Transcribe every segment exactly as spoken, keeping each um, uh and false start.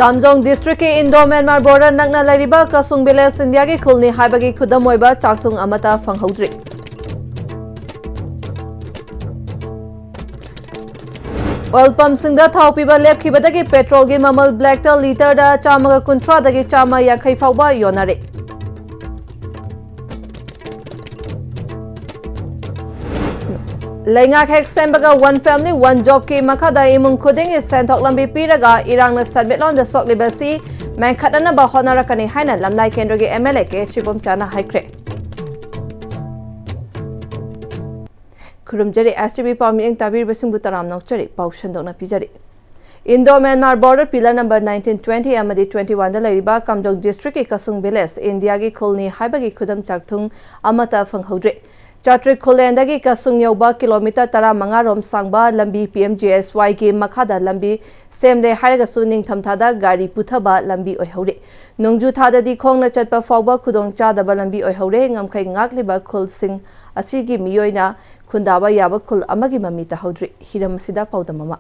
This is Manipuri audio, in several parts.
ꯀꯥꯝꯖꯣꯡ ꯗꯤꯁꯇ꯭ꯔꯤꯛꯀꯤ ꯏꯟꯗꯣ ꯃ꯭ꯌꯥꯟꯃꯥꯔ ꯕꯣꯔꯗꯔ ꯅꯛꯅ ꯂꯩꯔꯤꯕ ꯀꯁꯨꯡ ꯚꯤꯂꯦꯖ ꯏꯟꯗꯤꯌꯥꯒꯤ ꯈꯨꯜꯅꯤ ꯍꯥꯏꯕꯒꯤ ꯈꯨꯗꯝ ꯑꯣꯏꯕ ꯆꯥꯛꯊꯨꯡ ꯑꯃꯠꯇ ꯐꯪꯍꯧꯗ꯭ꯔꯤ꯫ ꯑꯣꯏꯜ ꯄꯝꯁꯤꯡꯗ ꯊꯥꯎ ꯄꯤꯕ ꯂꯦꯞꯈꯤꯕꯗꯒꯤ ꯄꯦꯇ꯭ꯔꯣꯜꯒꯤ ꯃꯃꯜ ꯕ꯭ꯂꯦꯛꯇ ꯂꯤꯇꯔꯗ ꯆꯥꯝꯃꯒ ꯀꯨꯟꯊ꯭ꯔꯥꯗꯒꯤ ꯆꯥꯝꯃ ꯌꯥꯡꯈꯩ ꯐꯥꯎꯕ ꯌꯣꯟꯅꯔꯦ꯫ ꯂꯩꯉꯥꯛ ꯍꯦꯛ ꯁꯦꯝꯕꯒ ꯋꯥꯟ ꯐꯦꯃꯤꯂꯤ ꯋꯥꯟ ꯖꯣꯕꯀꯤ ꯃꯈꯥꯗ ꯏꯃꯨꯡ ꯈꯨꯗꯤꯡꯒꯤ ꯁꯦꯟꯊꯣꯛ ꯂꯝꯕꯤ ꯄꯤꯔꯒ ꯏꯔꯥꯡꯅ ꯁꯦꯟꯃꯤꯠꯂꯣꯟꯗ ꯁꯣꯛꯂꯤꯕꯁꯤ ꯃꯦꯟꯈꯠꯅꯅꯕ ꯍꯣꯠꯅꯔꯛꯀꯅꯤ ꯍꯥꯏꯅ ꯂꯝꯂꯥꯏ ꯀꯦꯟꯗ꯭ꯔꯒꯤ ꯑꯦꯝ ꯑꯦꯜ ꯑꯦ ꯀꯦ ꯁꯤꯕꯣꯝꯆꯥꯅ ꯍꯥꯏꯈ꯭ꯔꯦ꯫ ꯈꯨꯔꯨꯝꯖꯔꯤ꯫ ꯑꯦꯁ ꯇꯤ ꯚꯤ ꯄꯥꯎ ꯃꯤꯠꯌꯦꯡ ꯇꯥꯕꯤꯔꯤꯕꯁꯤꯡꯕꯨ ꯇꯔꯥꯝꯅ ꯑꯣꯛꯆꯔꯤ꯫ ꯄꯥꯎ ꯁꯟꯗꯣꯛꯅ ꯄꯤꯖꯔꯤ꯫ Indo Myanmar border pillar number nineteen, twenty ꯑꯃꯗꯤ ꯇ꯭ꯋꯦꯟꯇꯤ ꯋꯥꯟꯗ ꯂꯩꯔꯤꯕ ꯀꯥꯝꯖꯣꯡ ꯗꯤꯁꯇ꯭ꯔꯤꯛꯀꯤ ꯀꯁꯨꯡ ꯚꯤꯂꯦꯖ ꯏꯟꯗꯤꯌꯥꯒꯤ ꯈꯨꯜꯅꯤ ꯍꯥꯏꯕꯒꯤ ꯈꯨꯗꯝ ꯆꯥꯛꯊꯨꯡ ꯑꯃꯠꯇ ꯐꯪꯍꯧꯗ꯭ꯔꯤ꯫ ꯆꯥꯇ꯭ꯔꯤꯛ ꯈꯨꯜꯂꯦꯟꯗꯒꯤ ꯀꯁꯨꯡ ꯌꯧꯕ ꯀꯤꯂꯣꯃꯤꯇꯔ ꯇꯔꯥꯃꯉꯥ ꯔꯣꯝ ꯁꯥꯡꯕ ꯂꯝꯕꯤ ꯄꯤ ꯑꯦꯝ ꯖꯤ ꯑꯦꯁ ꯋꯥꯏꯒꯤ ꯃꯈꯥꯗ ꯂꯝꯕꯤ ꯁꯦꯝꯂꯦ ꯍꯥꯏꯔꯒꯁꯨ ꯅꯤꯡꯊꯝꯊꯥꯗ ꯒꯥꯔꯤ ꯄꯨꯊꯕ ꯂꯝꯕꯤ ꯑꯣꯏꯍꯧꯔꯤ꯫ ꯅꯣꯡꯖꯨ ꯊꯥꯗꯗꯤ ꯈꯣꯡꯅ ꯆꯠꯄ ꯐꯥꯎꯕ ꯈꯨꯗꯣꯡ ꯆꯥꯗꯕ ꯂꯝꯕꯤ ꯑꯣꯏꯍꯧꯔꯦ꯫ ꯉꯝꯈꯩ ꯉꯥꯛꯂꯤꯕ ꯈꯨꯜꯁꯤꯡ ꯑꯁꯤꯒꯤ ꯃꯤꯑꯣꯏꯅ ꯈꯨꯟꯗꯥꯕ ꯌꯥꯕ ꯈꯨꯜ ꯑꯃꯒꯤ ꯃꯃꯤ ꯇꯥꯍꯧꯗ꯭ꯔꯤ꯫ ꯍꯤꯔꯝ ꯑꯁꯤꯗ ꯄꯥꯎꯗꯝ ꯑꯃ꯫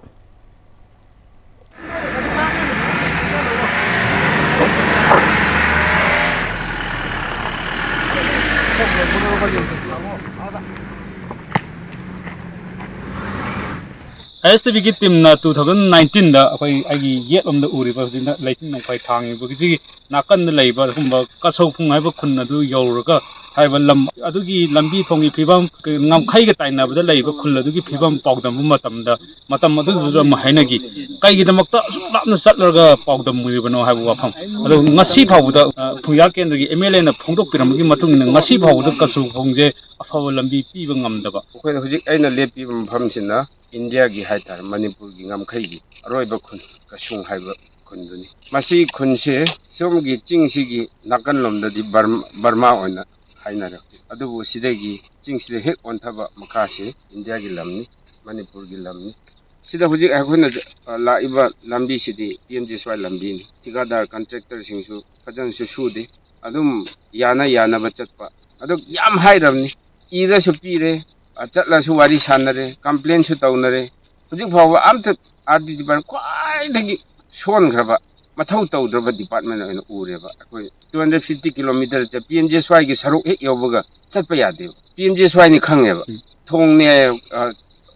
ꯑꯦꯁ ꯇꯤ ꯚꯤꯒꯤ ꯇꯤꯝꯅ ꯇꯨ ꯊꯥꯎꯖꯟ ꯅꯥꯏꯟꯇꯤꯟꯗ ꯑꯩꯈꯣꯏ ꯑꯩꯒꯤ ꯌꯦꯠꯂꯣꯝꯗ ꯎꯔꯤꯕ ꯍꯧꯖꯤꯛꯅ ꯂꯩꯆꯤꯟ ꯅꯣꯡꯐꯥꯏ ꯊꯥꯡꯉꯤꯕꯒꯤꯁꯤꯒꯤ ꯅꯥꯀꯟꯗ ꯂꯩꯕ ꯑꯗꯨꯒꯨꯝꯕ ꯀꯁꯧ ꯈꯨꯡ ꯍꯥꯏꯕ ꯈꯨꯟ ꯑꯗꯨ ꯌꯧꯔꯒ ꯍꯥꯏꯕ ꯂꯝ ꯑꯗꯨꯒꯤ ꯂꯝꯕꯤ ꯊꯣꯡꯒꯤ ꯐꯤꯕꯝ, ꯉꯝꯈꯩꯒ ꯇꯥꯏꯅꯕꯗ ꯂꯩꯕ ꯈꯨꯜ ꯑꯗꯨꯒꯤ ꯐꯤꯕꯝ ꯄꯥꯎꯗꯝꯕ ꯃꯇꯝꯗ, ꯃꯇꯝ ꯑꯗꯨꯗꯨꯗ ꯑꯃ ꯍꯥꯏꯅꯈꯤ, "ꯀꯩꯒꯤꯗꯃꯛꯇ ꯑꯁꯨꯛ ꯂꯥꯞꯅ ꯆꯠꯂꯒ ꯄꯥꯎꯗꯝꯃꯨꯔꯤꯕꯅꯣ?" ꯍꯥꯏꯕ ꯋꯥꯐꯝ꯫ ꯑꯗꯣ ꯉꯁꯤ ꯐꯥꯎꯕꯗ, ꯑ, ꯐꯨꯡꯌꯥꯔ ꯀꯦꯟꯗ꯭ꯔꯒꯤ ꯑꯦꯝ ꯑꯦꯜ ꯑꯦꯅ ꯐꯣꯡꯗꯣꯛꯄꯤꯔꯝꯕꯒꯤ ꯃꯇꯨꯡ ꯏꯟꯅ ꯉꯁꯤ ꯐꯥꯎꯕꯗ ꯀꯁꯧ ꯈꯨꯡꯁꯦ ꯑꯐꯕ ꯂꯝꯕꯤ ꯄꯤꯕ ꯉꯝꯗꯕ꯫ ꯑꯩꯈꯣꯏꯅ ꯍꯧꯖꯤꯛ ꯑꯩꯅ ꯂꯦꯞꯄꯤꯕ ꯃꯐꯝꯁꯤꯅ ꯏꯟꯗꯤꯌꯥꯒꯤ ꯍꯥꯏꯇꯥꯔꯦ, ꯃꯅꯤꯄꯨꯔꯒꯤ ꯉꯝꯈꯩꯒꯤ ꯑꯔꯣꯏꯕ ꯈꯨꯟ ꯀꯁꯨꯡ ꯍꯥꯏꯕ ꯈꯨꯟꯗꯨꯅꯤ꯫ ꯃꯁꯤ ꯈꯨꯟꯁꯦ ꯁꯣꯝꯒꯤ ꯆꯤꯡꯁꯤꯒꯤ ꯅꯥꯀꯟꯂꯣꯝꯗꯗꯤ ꯕꯔꯃ, ꯕꯔꯃꯥ ꯑꯣꯏꯅ ꯍꯥꯏꯅꯔꯛꯏ꯫ ꯑꯗꯨꯕꯨ ꯁꯤꯗꯒꯤ ꯆꯤꯡꯁꯤꯗ ꯍꯦꯛ ꯑꯣꯟꯊꯕ ꯃꯈꯥꯁꯤ ꯏꯟꯗꯤꯌꯥꯒꯤ ꯂꯝꯅꯤ, ꯃꯅꯤꯄꯨꯔꯒꯤ ꯂꯝꯅꯤ꯫ ꯁꯤꯗ ꯍꯧꯖꯤꯛ ꯑꯩꯈꯣꯏꯅ, ꯑ, ꯂꯥꯛꯏꯕ ꯂꯝꯕꯤꯁꯤꯗꯤ ꯄꯤ ꯑꯦꯝ ꯖꯤ ꯑꯦꯁ ꯋꯥꯏ ꯂꯝꯕꯤꯅꯤ꯫ ꯊꯤꯀꯥꯗꯥꯔ ꯀꯟꯇ꯭ꯔꯦꯛꯇꯔꯁꯤꯡꯁꯨ ꯐꯖꯅꯁꯨ ꯁꯨꯗꯦ꯫ ꯑꯗꯨꯝ ꯌꯥꯅ ꯌꯥꯅꯕ ꯆꯠꯄ꯫ ꯑꯗꯨ ꯌꯥꯝ ꯍꯥꯏꯔꯕꯅꯤ꯫ ꯏꯔꯁꯨ ꯄꯤꯔꯦ, ꯑ, ꯆꯠꯂꯁꯨ ꯋꯥꯔꯤ ꯁꯥꯟꯅꯔꯦ, ꯀꯝꯄ꯭ꯂꯦꯟꯁꯨ ꯇꯧꯅꯔꯦ꯫ ꯍꯧꯖꯤꯛ ꯐꯥꯎꯕ ꯑꯝꯇ ꯑꯥꯔ ꯗꯤ ꯗꯤꯄꯥꯔꯠꯃꯦꯟ ꯈ꯭ꯋꯥꯏꯗꯒꯤ ꯁꯣꯟꯈ꯭ꯔꯕ ꯃꯊꯧ ꯇꯧꯗ꯭ꯔꯕ ꯗꯤꯄꯥꯔꯠꯃꯦꯟ ꯑꯣꯏꯅ ꯎꯔꯦꯕ꯫ ꯑꯩꯈꯣꯏ ꯇꯨ ꯍꯟꯗ꯭ꯔꯦꯠ ꯐꯤꯐꯇꯤ ꯀꯤꯂꯣꯃꯤꯇꯔ ꯆꯠ-, ꯄꯤ ꯑꯦꯝ ꯖꯤ ꯑꯦꯁ ꯋꯥꯏꯒꯤ ꯁꯔꯨꯛ ꯍꯦꯛ ꯌꯧꯕꯒ ꯆꯠꯄ ꯌꯥꯗꯦꯕ꯫ ꯄꯤ ꯑꯦꯝ ꯖꯤ ꯑꯦꯁ ꯋꯥꯏꯅꯤ ꯈꯪꯉꯦꯕ꯫ ꯎꯝ꯫ ꯊꯣꯡꯅꯦ, ꯑ,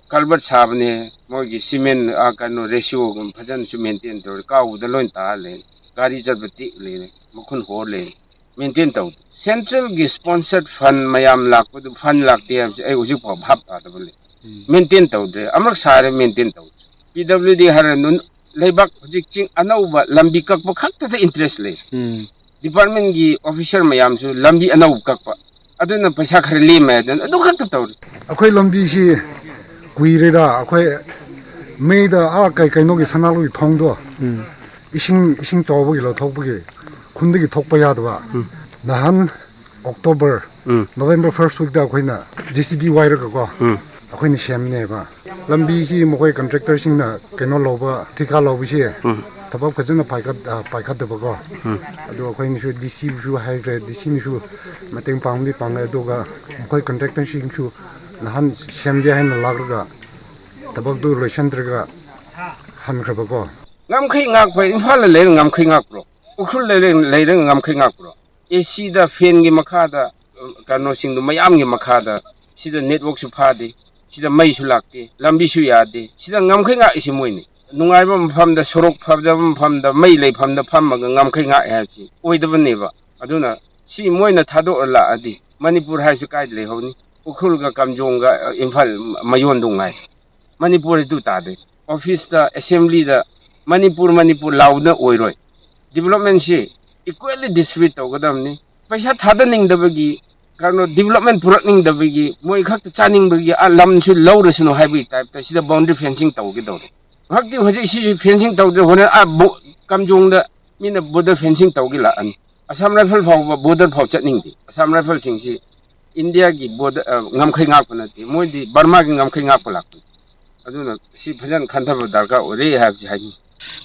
ꯀꯜꯕꯔꯠ ꯁꯥꯕꯅꯦ, ꯃꯣꯏꯒꯤ ꯁꯤꯃꯦꯟ, ꯑ, ꯀꯩꯅꯣ, ꯔꯦꯁꯤꯌꯣꯒꯨꯝ ꯐꯖꯅꯁꯨ ꯃꯦꯟꯇꯦꯟ ꯇꯧꯔꯦ, ꯀꯥꯎꯕꯗ ꯂꯣꯏ ꯇꯥꯔ ꯂꯩ, ꯒꯥꯔꯤ ꯆꯠꯄ ꯇꯦꯛ ꯂꯩꯔꯦ, ꯃꯈꯨꯟ ꯍꯣꯔ ꯂꯩꯔꯦ, ꯃꯦꯟꯇꯦꯟ ꯇꯧꯗꯦ꯫ ꯁꯦꯟꯇ꯭ꯔꯦꯜꯒꯤ ꯁ꯭ꯄꯣꯟꯁꯔ ꯐꯟ ꯃꯌꯥꯝ ꯂꯥꯛꯄꯗꯨ, ꯐꯟ ꯂꯥꯛꯇꯦ ꯍꯥꯏꯕꯁꯦ ꯑꯩ ꯍꯧꯖꯤꯛ ꯐꯥꯎ ꯚꯥꯞ ꯇꯥꯗꯕ ꯂꯩ꯫ ꯎꯝ꯫ ꯃꯦꯟꯇꯦꯟ ꯇꯧꯗ꯭ꯔꯦ, ꯑꯃꯔꯛ ꯁꯥꯔꯦ, ꯃꯦꯟꯇꯦꯟ ꯇꯧꯗ꯭ꯔꯦ꯫ ꯄꯤ ꯗꯕ꯭ꯂꯤꯎ ꯗꯤ ꯍꯥꯏꯔ ꯅꯨꯟ-, ꯂꯩꯕꯥꯛ ꯍꯧꯖꯤꯛ ꯆꯤꯡ ꯑꯅꯧꯕ ꯂꯝꯕꯤ ꯀꯛꯄ ꯈꯛꯇꯗ ꯏꯟꯇꯔꯦꯁ ꯂꯩ꯫ ꯎꯝ꯫ ꯗꯤꯄꯥꯔꯠꯃꯦꯟꯒꯤ ꯑꯣꯐꯤꯁꯔ ꯃꯌꯥꯝꯁꯨ ꯂꯝꯕꯤ ꯑꯅꯧꯕ ꯀꯛꯄ, ꯑꯗꯨꯅ ꯄꯩꯁꯥ ꯈꯔ ꯂꯦꯝꯃꯦ ꯍꯥꯏꯗꯅ ꯑꯗꯨ ꯈꯛꯇ ꯇꯧꯔꯤ꯫ ꯑꯩꯈꯣꯏ ꯂꯝꯕꯤꯁꯤ ꯀꯨꯏꯔꯦꯗ, ꯑꯩꯈꯣꯏ ꯃꯩꯗ, ꯑꯥ, ꯀꯩ ꯀꯩꯅꯣꯒꯤ ꯁꯅꯥꯂꯨꯒꯤ ꯊꯣꯡꯗꯣ, ꯎꯝ꯫ ꯏꯁꯤꯡ, ꯏꯁꯤꯡ ꯆꯥꯎꯕꯒꯤ ꯂꯧꯊꯣꯛꯄꯒꯤ ꯈꯨꯟꯗꯒꯤ ꯊꯣꯛꯄ ꯌꯥꯗꯕ꯫ ꯎꯝ꯫ ꯅꯍꯥꯟ ꯑꯣꯛꯇꯣꯕꯔ, ꯎꯝ꯫ ꯅꯣꯕꯦꯝꯕꯔ ꯐꯥꯔꯁ ꯋꯤꯛꯇ ꯑꯩꯈꯣꯏꯅ ꯖꯦ ꯁꯤ ꯕꯤ ꯋꯥꯏꯔꯒꯀꯣ, ꯎꯝ꯫ ꯑꯩꯈꯣꯏꯅ ꯁꯦꯝꯕꯅꯦꯕ꯫ ꯂꯝꯕꯤꯁꯤ ꯃꯈꯣꯏ ꯀꯟꯇ꯭ꯔꯦꯛꯇꯔꯁꯤꯡꯅ ꯀꯩꯅꯣ ꯂꯧꯕ, ꯊꯤꯀꯥ ꯂꯧꯕꯁꯤ ꯎꯝ꯫ ꯊꯕꯛ ꯐꯖꯅ ꯄꯥꯏꯈꯠ-, ꯑ, ꯄꯥꯏꯈꯠꯇꯕꯀꯣ꯫ ꯎꯝ꯫ ꯑꯗꯨ ꯑꯩꯈꯣꯏꯅꯁꯨ ꯗꯤ ꯁꯤꯕꯨꯁꯨ ꯍꯥꯏꯈ꯭ꯔꯦ, ꯗꯤ ꯁꯤꯅꯁꯨ ꯃꯇꯦꯡ ꯄꯥꯡꯕꯗꯤ ꯄꯥꯡꯉꯦ, ꯑꯗꯨꯒ ꯃꯈꯣꯏ ꯀꯟꯇ꯭ꯔꯦꯛꯇꯔꯁꯤꯡꯁꯨ ꯅꯍꯥꯟ ꯁꯦꯝꯒꯦ ꯍꯥꯏꯅ ꯂꯥꯛꯂꯒ ꯊꯕꯛꯇꯨ ꯂꯣꯏꯁꯤꯟꯗ꯭ꯔꯒ ꯍꯟꯈ꯭ꯔꯕꯀꯣ꯫ ꯉꯝꯈꯩ ꯉꯥꯛꯄ, ꯏꯝꯐꯥꯜꯗ ꯂꯩꯔꯒ ꯉꯝꯈꯩ ꯉꯥꯛꯄ꯭ꯔꯣ? ꯎꯈ꯭ꯔꯨꯜꯗ ꯂꯩꯔꯒ ꯉꯝꯈꯩ ꯉꯥꯛꯄ꯭ꯔꯣ? ꯑꯦ ꯁꯤꯗ, ꯐꯦꯟꯒꯤ ꯃꯈꯥꯗ, ꯀꯩꯅꯣꯁꯤꯡꯗꯨ ꯃꯌꯥꯝꯒꯤ ꯃꯈꯥꯗ, ꯁꯤꯗ ꯅꯦꯠꯋꯥꯛꯁꯨ ꯐꯥꯗꯦ, ꯁꯤꯗ ꯃꯩꯁꯨ ꯂꯥꯛꯇꯦ, ꯂꯝꯕꯤꯁꯨ ꯌꯥꯗꯦ, ꯁꯤꯗ ꯉꯝꯈꯩ ꯉꯥꯛꯏꯁꯤ ꯃꯣꯏꯅꯤ꯫ ꯅꯨꯡꯉꯥꯏꯕ ꯃꯐꯝꯗ, ꯁꯣꯔꯣꯛ ꯐꯖꯕ ꯃꯐꯝꯗ, ꯃꯩ ꯂꯩꯐꯝꯗ ꯐꯝꯃꯒ ꯉꯝꯈꯩ ꯉꯥꯛꯑꯦ ꯍꯥꯏꯕꯁꯤ ꯑꯣꯏꯗꯕꯅꯦꯕ꯫ ꯑꯗꯨꯅ ꯁꯤ ꯃꯣꯏꯅ ꯊꯥꯗꯣꯛꯑ ꯂꯥꯛꯑꯗꯤ ꯃꯅꯤꯄꯨꯔ ꯍꯥꯏꯁꯤ ꯀꯥꯏꯗ ꯂꯩꯍꯧꯅꯤ? ꯎꯈ꯭ꯔꯨꯜꯒ ꯀꯥꯝꯖꯣꯡꯒ, ꯑ, ꯏꯝꯐꯥꯜ ꯃꯌꯣꯟꯗꯨ ꯉꯥꯏꯔꯦ꯫ ꯃꯅꯤꯄꯨꯔ ꯍꯥꯏꯗꯨ ꯇꯥꯗꯦ꯫ ꯑꯣꯐꯤꯁꯇ, ꯑꯦꯁꯦꯝꯕ꯭ꯂꯤꯗ ꯃꯅꯤꯄꯨꯔ, ꯃꯅꯤꯄꯨꯔ ꯂꯥꯎꯕꯅ ꯑꯣꯏꯔꯣꯏ꯫ ꯗꯤꯕꯂꯞꯃꯦꯟꯁꯤ ꯏꯀ꯭ꯋꯦꯜꯂꯤ ꯗꯤꯁꯇ꯭ꯔꯤꯕ꯭ꯌꯨꯠ ꯇꯧꯒꯗꯕꯅꯤ꯫ ꯄꯩꯁꯥ ꯊꯥꯗꯅꯤꯡꯗꯕꯒꯤ, ꯀꯩꯅꯣ, ꯗꯤꯕꯂꯞꯃꯦꯟ ꯄꯨꯔꯛꯅꯤꯡꯗꯕꯒꯤ, ꯃꯣꯏ ꯈꯛꯇ ꯆꯥꯅꯤꯡꯕꯒꯤ, ꯑꯥ, ꯂꯝꯁꯨ ꯂꯧꯔꯁꯅꯨ ꯍꯥꯏꯕꯒꯤ ꯇꯥꯏꯞꯇ ꯁꯤꯗ ꯕꯥꯎꯟꯗꯔꯤ ꯐꯦꯟꯁꯤꯡ ꯇꯧꯒꯦ ꯇꯧꯔꯦ꯫ ꯉꯥꯏꯍꯥꯛꯇꯤ ꯍꯧꯖꯤꯛ ꯁꯤꯁꯤ ꯐꯦꯟꯁꯤꯡ ꯇꯧꯗ꯭ꯔꯦ, ꯍꯣꯔꯦꯟ ꯑꯥ ꯕꯣ-, ꯀꯥꯝꯖꯣꯡꯗ ꯃꯤꯅ ꯕꯣꯔꯗꯔ ꯐꯦꯟꯁꯤꯡ ꯇꯧꯒꯦ ꯂꯥꯛꯑꯅꯤ꯫ ꯑꯁꯥꯝ ꯔꯥꯏꯐꯜ ꯐꯥꯎꯕ ꯕꯣꯔꯗꯔ ꯐꯥꯎ ꯆꯠꯅꯤꯡꯗꯦ꯫ ꯑꯁꯥꯝ ꯔꯥꯏꯐꯜꯁꯤꯡꯁꯤ ꯏꯟꯗꯤꯌꯥꯒꯤ ꯕꯣꯔꯗꯔ, ꯑ, ꯉꯝꯈꯩ ꯉꯥꯛꯄ ꯅꯠꯇꯦ, ꯃꯣꯏꯗꯤ ꯕꯔꯃꯥꯒꯤ ꯉꯝꯈꯩ ꯉꯥꯛꯄ ꯂꯥꯛꯄꯅꯤ꯫ ꯑꯗꯨꯅ ꯁꯤ ꯐꯖꯅ ꯈꯟꯊꯕ ꯗꯔꯀꯥꯔ ꯑꯣꯏꯔꯦ ꯍꯥꯏꯕꯁꯤ ꯍꯥꯏꯅꯤꯡꯉꯤ꯫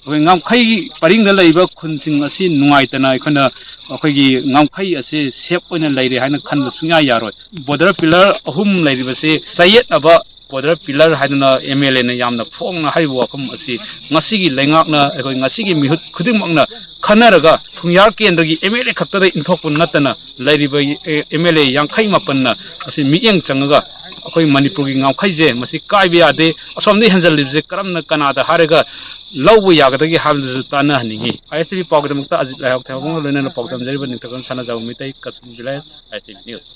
ꯑꯩꯈꯣꯏ ꯉꯝꯈꯩ ꯄꯔꯤꯡꯗ ꯂꯩꯕ ꯈꯨꯟꯁꯤꯡ ꯑꯁꯤ ꯅꯨꯡꯉꯥꯏꯇꯅ ꯑꯩꯈꯣꯏꯅ ꯑꯩꯈꯣꯏꯒꯤ ꯉꯝꯈꯩ ꯑꯁꯤ ꯁꯦꯞ ꯑꯣꯏꯅ ꯂꯩꯔꯦ ꯍꯥꯏꯅ ꯈꯟꯕ ꯁꯨꯡꯌꯥ ꯌꯥꯔꯣꯏ꯫ ꯕꯣꯔꯗꯔ ꯄꯤꯂꯔ ꯑꯍꯨꯝ ꯂꯩꯔꯤꯕꯁꯤ ꯆꯌꯦꯠꯅꯕ ꯕꯣꯔꯗꯔ ꯄꯤꯂꯔ ꯍꯥꯏꯗꯨꯅ ꯑꯦꯝ ꯑꯦꯜ ꯑꯦꯅ ꯌꯥꯝꯅ ꯐꯣꯡꯅ ꯍꯥꯏꯔꯤꯕ ꯋꯥꯐꯝ ꯑꯁꯤ ꯉꯁꯤꯒꯤ ꯂꯩꯉꯥꯛꯅ, ꯑꯩꯈꯣꯏ ꯉꯁꯤꯒꯤ ꯃꯤꯍꯨꯠ ꯈꯨꯗꯤꯡꯃꯛꯅ ꯈꯟꯅꯔꯒ ꯊꯨꯡꯌꯥꯔ ꯀꯦꯟꯗ꯭ꯔꯒꯤ ꯑꯦꯝ ꯑꯦꯜ ꯑꯦ ꯈꯛꯇꯗ ꯏꯟꯊꯣꯛꯄ ꯅꯠꯇꯅ ꯂꯩꯔꯤꯕ ꯑꯦꯝ ꯑꯦꯜ ꯑꯦ ꯌꯥꯡꯈꯩ ꯃꯥꯄꯟꯅ ꯑꯁꯤ ꯃꯤꯠꯌꯦꯡ ꯆꯪꯉꯒ ꯑꯩꯈꯣꯏ ꯃꯅꯤꯄꯨꯔꯒꯤ ꯉꯝꯈꯩꯁꯦ ꯃꯁꯤ ꯀꯥꯏꯕ ꯌꯥꯗꯦ, ꯑꯁꯣꯝꯗ ꯍꯦꯟꯖꯜꯂꯤꯕꯁꯦ ꯀꯔꯝꯅ ꯀꯅꯥꯗ ꯍꯥꯏꯔꯒ ꯂꯧꯕ ꯌꯥꯒꯗꯒꯦ ꯍꯥꯏꯕꯗꯨꯁꯨ ꯇꯥꯟꯅꯍꯟꯅꯤꯡꯉꯤ꯫ ꯑꯥꯏ ꯑꯦꯁ ꯇꯤ ꯚꯤ ꯄꯥꯎꯒꯤꯗꯃꯛꯇ ꯑꯖꯤꯠ ꯂꯥꯏꯍꯥꯎ ꯊꯦꯝꯕꯒ ꯂꯣꯏꯅꯅ ꯄꯥꯎ ꯇꯝꯖꯔꯤꯕ ꯅꯤꯡꯊꯧꯖꯝ Sanajao Meitei, Kashmir village, I S T V news.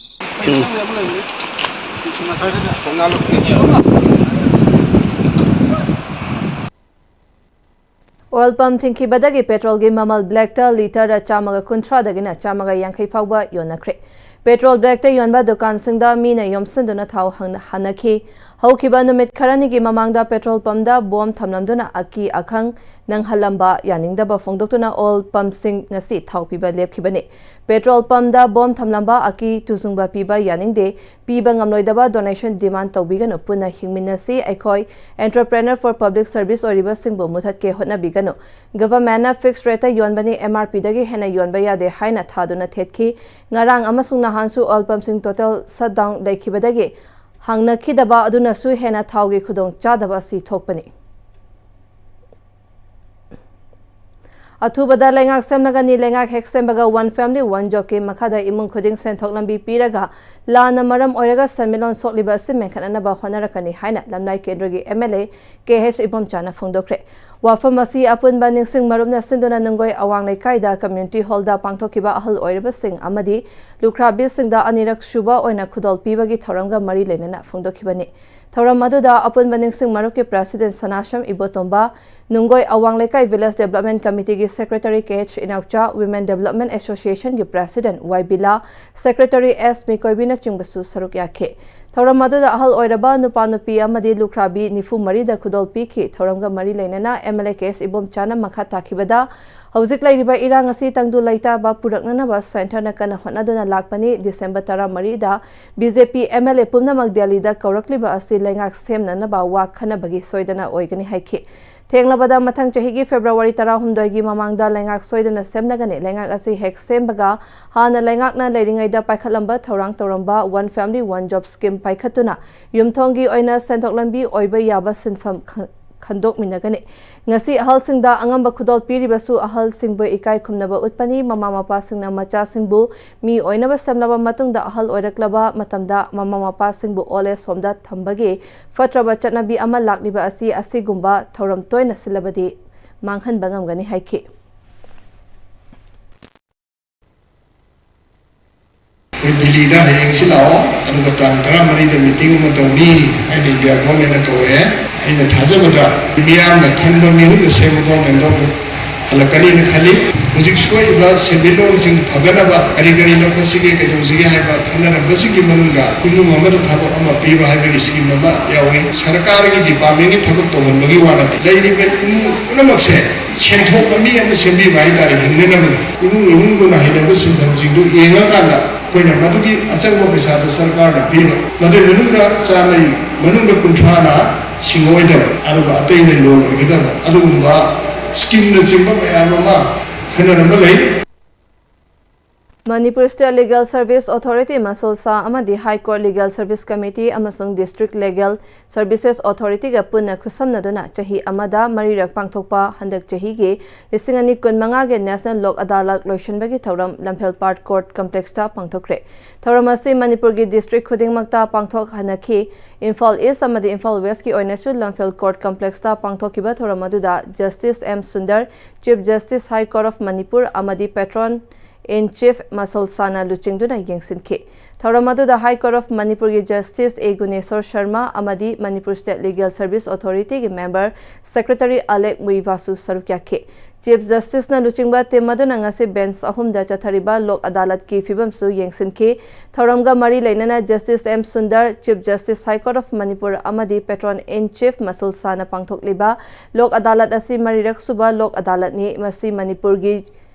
Oil pump ꯊꯤꯡꯈꯤꯕꯗꯒꯤ ꯄꯦꯇ꯭ꯔꯣꯜꯒꯤ ꯃꯃꯜ ꯕ꯭ꯂꯦꯛꯇ ꯂꯤꯇꯔꯗ ꯆꯥꯝꯃꯒ ꯀꯨꯟꯊ꯭ꯔꯥꯗꯒꯤꯅ ꯆꯥꯝꯃꯒ ꯌꯥꯡꯈꯩ ꯐꯥꯎꯕ ꯌꯣꯟꯅꯈ꯭ꯔꯦ꯫ ꯄꯦꯇ꯭ꯔꯣꯜ ꯕ꯭ꯂꯦꯛꯇ ꯌꯣꯟꯕ ꯗꯨꯀꯥꯟꯁꯤꯡꯗ ꯃꯤꯅ ꯌꯣꯝꯁꯤꯟꯗꯨꯅ ꯊꯥꯎ ꯍꯪ-, ꯍꯥꯟꯅꯈꯤ꯫ ꯍꯧꯈꯤꯕ ꯅꯨꯃꯤꯠ ꯈꯔꯅꯤꯒꯤ ꯃꯃꯥꯡꯗ ꯄꯦꯇ꯭ꯔꯣꯜ ꯄꯝꯗ ꯕꯣꯝ ꯊꯝꯂꯝꯗꯨꯅ ꯑꯀꯤ ꯑꯈꯪ ꯅꯪꯍꯜꯂꯝꯕ ꯌꯥꯅꯤꯡꯗꯕ ꯐꯣꯡꯗꯣꯛꯇꯨꯅ ꯑꯣꯏꯜ ꯄꯝꯁꯤꯡ ꯉꯁꯤ ꯊꯥꯎ ꯄꯤꯕ ꯂꯦꯞꯈꯤꯕꯅꯤ꯫ ꯄꯦꯇ꯭ꯔꯣꯜ ꯄꯝꯗ ꯕꯣꯝ ꯊꯝꯂꯝꯕ ꯑꯀꯤ ꯇꯨꯖꯨꯡꯕ ꯄꯤꯕ ꯌꯥꯅꯤꯡꯗꯦ, ꯄꯤꯕ ꯉꯝꯂꯣꯏꯗꯕ ꯗꯣꯅꯦꯁꯟ ꯗꯤꯃꯥꯟ ꯇꯧꯕꯤꯒꯅꯨ, ꯄꯨꯟꯅ ꯍꯤꯡꯃꯤꯟꯅꯁꯤ, ꯑꯩꯈꯣꯏ Entrepreneur for Public Service ꯑꯣꯏꯔꯤꯕꯁꯤꯡꯕꯨ ꯃꯨꯊꯠꯀꯦ ꯍꯣꯠꯅꯕꯤꯒꯅꯨ꯫ ꯒꯚꯔꯟꯃꯦꯟꯠꯅ ꯐꯤꯛꯁ ꯔꯦꯠꯇ ꯌꯣꯟꯕꯅꯤ, ꯑꯦꯝ ꯑꯥꯔ ꯄꯤꯗꯒꯤ ꯍꯦꯟꯅ ꯌꯣꯟꯕ ꯌꯥꯗꯦ ꯍꯥꯏꯅ ꯊꯥꯗꯨꯅ ꯊꯦꯠꯈꯤ꯫ ꯉꯔꯥꯡ ꯑꯃꯁꯨꯡ ꯅꯍꯥꯟꯁꯨ ꯑꯣꯏꯜ ꯄꯝꯁꯤꯡ ꯇꯣꯇꯦꯜ ꯁꯠꯗꯥꯎꯟ ꯂꯩꯈꯤꯕꯗꯒꯤ ꯍꯥꯡꯅꯈꯤꯗꯕ ꯑꯗꯨꯅꯁꯨ ꯍꯦꯟꯅ ꯊꯥꯎꯒꯤ ꯈꯨꯗꯣꯡꯆꯥꯗꯕ ꯑꯁꯤ ꯊꯣꯛꯄꯅꯤ꯫ ꯑꯊꯨꯕꯗ ꯂꯩꯉꯥꯛ ꯁꯦꯝꯂꯒꯅꯤ, ꯂꯩꯉꯥꯛ ꯍꯦꯛ ꯁꯦꯝꯕꯒ One Family One Jobꯀꯤ ꯃꯈꯥꯗ ꯏꯃꯨꯡ ꯈꯨꯗꯤꯡ ꯁꯦꯟꯊꯣꯛ ꯂꯝꯕꯤ ꯄꯤꯔꯒ ꯂꯥꯟꯅ ꯃꯔꯝ ꯑꯣꯏꯔꯒ ꯁꯦꯟꯃꯤꯠꯂꯣꯟ ꯁꯣꯛꯂꯤꯕ ꯑꯁꯤ ꯃꯦꯟꯈꯠꯅꯅꯕ ꯍꯣꯠꯅꯔꯛꯀꯅꯤ ꯍꯥꯏꯅ ꯂꯝꯂꯥꯏ ꯀꯦꯟꯗ꯭ꯔꯒꯤ M L A K H Ibomcha ꯐꯣꯡꯗꯣꯛꯈ꯭ꯔꯦ꯫ ꯋꯥꯐꯝ ꯑꯁꯤ ꯑꯄꯨꯟꯕ ꯅꯤꯡꯁꯤꯡ ꯃꯔꯨꯞꯅ ꯁꯤꯟꯗꯨꯅ ꯅꯨꯡꯒꯣꯏ ꯑꯋꯥꯡ ꯂꯩꯀꯥꯏꯗ ꯀꯝꯃ꯭ꯌꯨꯅꯤꯇꯤ ꯍꯣꯜꯗ ꯄꯥꯡꯊꯣꯛꯈꯤꯕ ꯑꯍꯜ ꯑꯣꯏꯔꯕꯁꯤꯡ ꯑꯃꯗꯤ ꯂꯨꯈ꯭ꯔꯥꯕꯤꯁꯤꯡꯗ ꯑꯅꯤꯔꯛ ꯁꯨꯕ ꯑꯣꯏꯅ ꯈꯨꯗꯣꯜ ꯄꯤꯕꯒꯤ ꯊꯧꯔꯝꯒ ꯃꯔꯤ ꯂꯩꯅꯅ ꯐꯣꯡꯗꯣꯛꯈꯤꯕꯅꯤ꯫ ꯊꯧꯔꯝ ꯑꯗꯨꯗ ꯑꯄꯨꯟꯕ ꯅꯤꯡꯁꯤꯡ ꯃꯔꯨꯞꯀꯤ ꯄ꯭ꯔꯦꯁꯤꯗꯦꯟꯠ ꯁꯅꯥꯁꯝ ꯏꯕꯣꯇꯣꯝꯕ, ꯅꯨꯡꯒꯣꯏ ꯑꯋꯥꯡ ꯂꯩꯀꯥꯏ ꯚꯤꯂꯦꯖ ꯗꯦꯕꯂꯞꯃꯦꯟꯠ ꯀꯃꯤꯇꯤꯒꯤ ꯁꯦꯀ꯭ꯔꯦꯇꯔꯤ ꯀꯦ ꯑꯩꯆ ꯏꯅꯥꯎꯆꯥ, ꯋꯤꯃꯦꯟ ꯗꯦꯕꯂꯞꯃꯦꯟꯠ ꯑꯦꯁꯣꯁꯤꯌꯦꯁꯟꯒꯤ ꯄ꯭ꯔꯦꯁꯤꯗꯦꯟꯠ ꯋꯥꯏ ꯕꯤꯂꯥ, ꯁꯦꯀ꯭ꯔꯦꯇꯔꯤ ꯑꯦꯁ ꯃꯤꯀꯣꯏꯕꯤꯅꯆꯤꯡꯕꯁꯨ ꯁꯔꯨꯛ ꯌꯥꯈꯤ꯫ ꯊꯧꯔꯝ ꯑꯗꯨꯗ ꯑꯍꯜ ꯑꯣꯏꯔꯕ ꯅꯨꯄꯥ ꯅꯨꯄꯤ ꯑꯃꯗꯤ ꯂꯨꯈ꯭ꯔꯥꯕꯤ ꯅꯤꯐꯨ ꯃꯔꯤꯗ ꯈꯨꯗꯣꯜ ꯄꯤꯈꯤ꯫ ꯊꯧꯔꯝꯒ ꯃꯔꯤ ꯂꯩꯅꯅ ꯑꯦꯝ ꯑꯦꯜ ꯑꯦ ꯀꯦ ꯑꯦꯁ ꯏꯕꯣꯝꯆꯥꯅ ꯃꯈꯥ ꯇꯥꯈꯤꯕꯗ, ꯍꯧꯖꯤꯛ ꯂꯩꯔꯤꯕ ꯏꯔꯥꯡ ꯑꯁꯤ ꯇꯪꯗꯨ ꯂꯩꯇꯥꯕ ꯄꯨꯔꯛꯅꯅꯕ ꯁꯦꯟꯇꯔꯅ ꯀꯟꯅ ꯍꯣꯠꯅꯗꯨꯅ ꯂꯥꯛꯄꯅꯤ꯫ ꯗꯤꯁꯦꯝꯕꯔ ꯇꯔꯥꯃꯔꯤꯗ B J P M L A ꯄꯨꯝꯅꯃꯛ ꯗꯦꯜꯂꯤꯗ ꯀꯧꯔꯛꯂꯤꯕ ꯑꯁꯤ ꯂꯩꯉꯥꯛ ꯁꯦꯝꯅꯅꯕ ꯋꯥ ꯈꯟꯅꯕꯒꯤ ꯁꯣꯏꯗꯅ ꯑꯣꯏꯒꯅꯤ ꯍꯥꯏꯈꯤ꯫ ꯊꯦꯡꯂꯕꯗ ꯃꯊꯪ ꯆꯍꯤꯒꯤ ꯐꯦꯕ꯭ꯔꯨꯋꯥꯔꯤ ꯇꯔꯥꯍꯨꯝꯗꯣꯏꯒꯤ ꯃꯃꯥꯡꯗ ꯂꯩꯉꯥꯛ ꯁꯣꯏꯗꯅ ꯁꯦꯝꯂꯒꯅꯤ꯫ ꯂꯩꯉꯥꯛ ꯑꯁꯤ ꯍꯦꯛ ꯁꯦꯝꯕꯒ ꯍꯥꯟꯅ ꯂꯩꯉꯥꯛꯅ ꯂꯩꯔꯤꯉꯩꯗ ꯄꯥꯏꯈꯠꯂꯝꯕ ꯊꯧꯔꯥꯡ ꯇꯧꯔꯝꯕ One Family One Job Scheme ꯄꯥꯏꯈꯠꯇꯨꯅ ꯌꯨꯝꯊꯣꯡꯒꯤ ꯑꯣꯏꯅ ꯁꯦꯟꯊꯣꯛ ꯂꯝꯕꯤ ꯑꯣꯏꯕ ꯌꯥꯕ ꯁꯤꯟꯐꯝ ꯈ-, ꯈꯟꯗꯣꯛꯃꯤꯟꯅꯒꯅꯤ꯫ ꯉꯁꯤ ꯑꯍꯜꯁꯤꯡꯗ ꯑꯉꯝꯕ ꯈꯨꯗꯣꯜ ꯄꯤꯔꯤꯕꯁꯨ ꯑꯍꯜꯁꯤꯡꯕꯨ ꯏꯀꯥꯏ ꯈꯨꯝꯅꯕ ꯎꯠꯄꯅꯤ꯫ ꯃꯃꯥ ꯃꯄꯥꯁꯤꯡꯅ ꯃꯆꯥꯁꯤꯡꯕꯨ ꯃꯤ ꯑꯣꯏꯅꯕ ꯁꯦꯝꯂꯕ ꯃꯇꯨꯡꯗ ꯑꯍꯜ ꯑꯣꯏꯔꯛꯂꯕ ꯃꯇꯝꯗ ꯃꯃꯥ ꯃꯄꯥꯁꯤꯡꯕꯨ old age homeꯗ ꯊꯝꯕꯒꯤ ꯐꯠꯇ꯭ꯔꯕ ꯆꯠꯅꯕꯤ ꯑꯃ ꯂꯥꯛꯂꯤꯕ ꯑꯁꯤ ꯑꯁꯤꯒꯨꯝꯕ ꯊꯧꯔꯝ ꯇꯣꯏꯅ ꯁꯤꯜꯂꯕꯗꯤ ꯃꯥꯡꯍꯟꯕ ꯉꯝꯒꯅꯤ ꯍꯥꯏꯈꯤ꯫ ꯑꯩꯈꯣꯏ ꯗꯤꯜꯂꯤꯗ ꯍꯌꯦꯡꯁꯤ ꯂꯥꯛꯑꯣ, ꯑꯗꯨꯒ ꯇꯥꯡ ꯇꯔꯥꯃꯔꯤꯗ meeting ꯑꯃ ꯇꯧꯅꯤ ꯍꯥꯏꯅ India governmentꯅ ꯀꯧꯔꯦ꯫ ꯑꯩꯅ ꯊꯥꯖꯕꯗ ꯃꯤꯌꯥꯝꯅ ꯈꯟꯕ ꯃꯤꯍꯨꯠꯅ ꯁꯦꯝꯕ governmentꯗꯣ ꯍꯜꯂꯛꯀꯅꯤꯅ ꯈꯜꯂꯤ꯫ ꯍꯧꯖꯤꯛ ꯁꯣꯛꯏꯕ ꯁꯦꯟꯃꯤꯠꯂꯣꯟꯁꯤꯡ ꯐꯒꯠꯅꯕ ꯀꯔꯤ ꯀꯔꯤ ꯂꯧꯈꯠꯁꯤꯒꯦ, ꯀꯩꯗꯧꯁꯤꯒꯦ ꯍꯥꯏꯕ ꯈꯟꯅꯔꯝꯕꯁꯤꯡꯒꯤ ꯃꯅꯨꯡꯗ ꯏꯃꯨꯡ ꯑꯃꯗ ꯊꯕꯛ ꯑꯃ ꯄꯤꯕ ꯍꯥꯏꯕꯒꯤ scheme ꯑꯃ ꯌꯥꯎꯏ꯫ ꯁꯔꯀꯥꯔꯒꯤ departmentꯀꯤ ꯊꯕꯛ ꯇꯧꯍꯟꯕꯒꯤ ꯋꯥ ꯅꯠꯇꯦ꯫ ꯂꯩꯔꯤꯕ ꯏꯃꯨꯡ ꯄꯨꯝꯅꯃꯛꯁꯦ ꯁꯦꯟꯊꯣꯛ ꯂꯝꯕꯤ ꯑꯃ ꯁꯦꯝꯕꯤꯕ ꯍꯥꯏꯇꯥꯔꯦ, ꯍꯤꯡꯅꯅꯕ꯫ ꯏꯃꯨꯡ ꯏꯃꯨꯡꯗꯨꯅ ꯍꯩꯅꯕ ꯁꯤꯟꯐꯝꯁꯤꯡꯗꯨ ꯌꯦꯡꯉꯀꯥꯟꯗ ꯑꯩꯈꯣꯏꯅ ꯃꯗꯨꯒꯤ ꯑꯆꯪꯕ ꯄꯩꯁꯥꯗꯨ ꯁꯔꯀꯥꯔꯅ ꯄꯤꯕ, ꯃꯗꯨꯒꯤ ꯃꯅꯨꯡꯗ ꯆꯥꯝꯃꯩ ꯃꯅꯨꯡꯗ ꯀꯨꯟꯊ꯭ꯔꯥꯅ ꯁꯤꯡꯑꯣꯏꯗꯕ, ꯑꯗꯨꯒ ꯑꯇꯩꯅ ꯂꯣꯟ ꯑꯣꯏꯒꯗꯕ, ꯑꯗꯨꯒꯨꯝꯕ schemeꯅꯆꯤꯡꯕ ꯃꯌꯥꯝ ꯑꯃ ꯈꯟꯅꯔꯝꯕ ꯂꯩ꯫ Manipur State Legal Service Authority, ꯃꯁꯜꯁꯥ ꯑꯃꯗꯤ High Court Legal Service Committee ꯑꯃꯁꯨꯡ District Legal Services Authorityꯒ ꯄꯨꯟꯅ ꯈꯨꯠꯁꯝꯅꯗꯨꯅ ꯆꯍꯤ ꯑꯃꯗ ꯃꯔꯤꯔꯛ ꯄꯥꯡꯊꯣꯛꯄ ꯍꯟꯗꯛ ꯆꯍꯤꯒꯤ ꯂꯤꯁꯤꯡ ꯑꯅꯤ ꯀꯨꯟꯃꯉꯥꯒꯤ National ꯂꯣꯛ ꯑꯗꯥꯂꯠ ꯂꯣꯏꯁꯤꯟꯕꯒꯤ ꯊꯧꯔꯝ ꯂꯝꯐꯦꯜ ꯄꯥꯠ Court Complexꯇ ꯄꯥꯡꯊꯣꯛꯈ꯭ꯔꯦ꯫ ꯊꯧꯔꯝ ꯑꯁꯤ ꯃꯅꯤꯄꯨꯔꯒꯤ district ꯈꯨꯗꯤꯡꯃꯛꯇ ꯄꯥꯡꯊꯣꯛꯍꯟꯅꯈꯤ꯫ ꯏꯝꯐꯥꯜ East ꯑꯃꯗꯤ ꯏꯝꯐꯥꯜ Westꯀꯤ ꯑꯣꯏꯅꯁꯨ ꯂꯝꯐꯦꯜ Court Complexꯇ ꯄꯥꯡꯊꯣꯛꯈꯤꯕ ꯊꯧꯔꯝ ꯑꯗꯨꯗ Justice M Sundar, Chief Justice High Court of Manipur ꯑꯃꯗꯤ Patron in Chief ꯃꯁꯜꯁꯥꯅ ꯂꯨꯆꯤꯡꯗꯨꯅ ꯌꯦꯡꯁꯤꯟꯈꯤ꯫ ꯊꯧꯔꯝ ꯑꯗꯨꯗ High Court of ꯃꯅꯤꯄꯨꯔꯒꯤ Justice A ꯒꯨꯅꯦꯁꯣꯔ ꯁꯔꯃ ꯑꯃꯗꯤ Manipur State Legal Service Authorityꯒꯤ member Secretary ꯑꯂꯦꯛ ꯃꯨꯏꯚꯥꯁꯨ ꯁꯔꯨꯛ ꯌꯥꯈꯤ꯫ Chief Justiceꯅ ꯂꯨꯆꯤꯡꯕ team ꯑꯗꯨꯅ ꯉꯁꯤ bench ꯑꯍꯨꯝꯗ ꯆꯠꯊꯔꯤꯕ ꯂꯣꯛ ꯑꯗꯥꯂꯠꯀꯤ ꯐꯤꯕꯝꯁꯨ ꯌꯦꯡꯁꯤꯟꯈꯤ꯫ ꯊꯧꯔꯝꯒ ꯃꯔꯤ ꯂꯩꯅꯅ Justice M Sundar, Chief Justice High Court of Manipur ꯑꯃꯗꯤ Patron in Chief ꯃꯁꯜꯁꯥꯅ ꯄꯥꯡꯊꯣꯛꯂꯤꯕ ꯂꯣꯛ ꯑꯗꯥꯂꯠ ꯑꯁꯤ ꯃꯔꯤꯔꯛ ꯁꯨꯕ ꯂꯣꯛ ꯑꯗꯥꯂꯠꯅꯤ꯫ ꯃꯁꯤ ꯃꯅꯤꯄꯨꯔꯒꯤ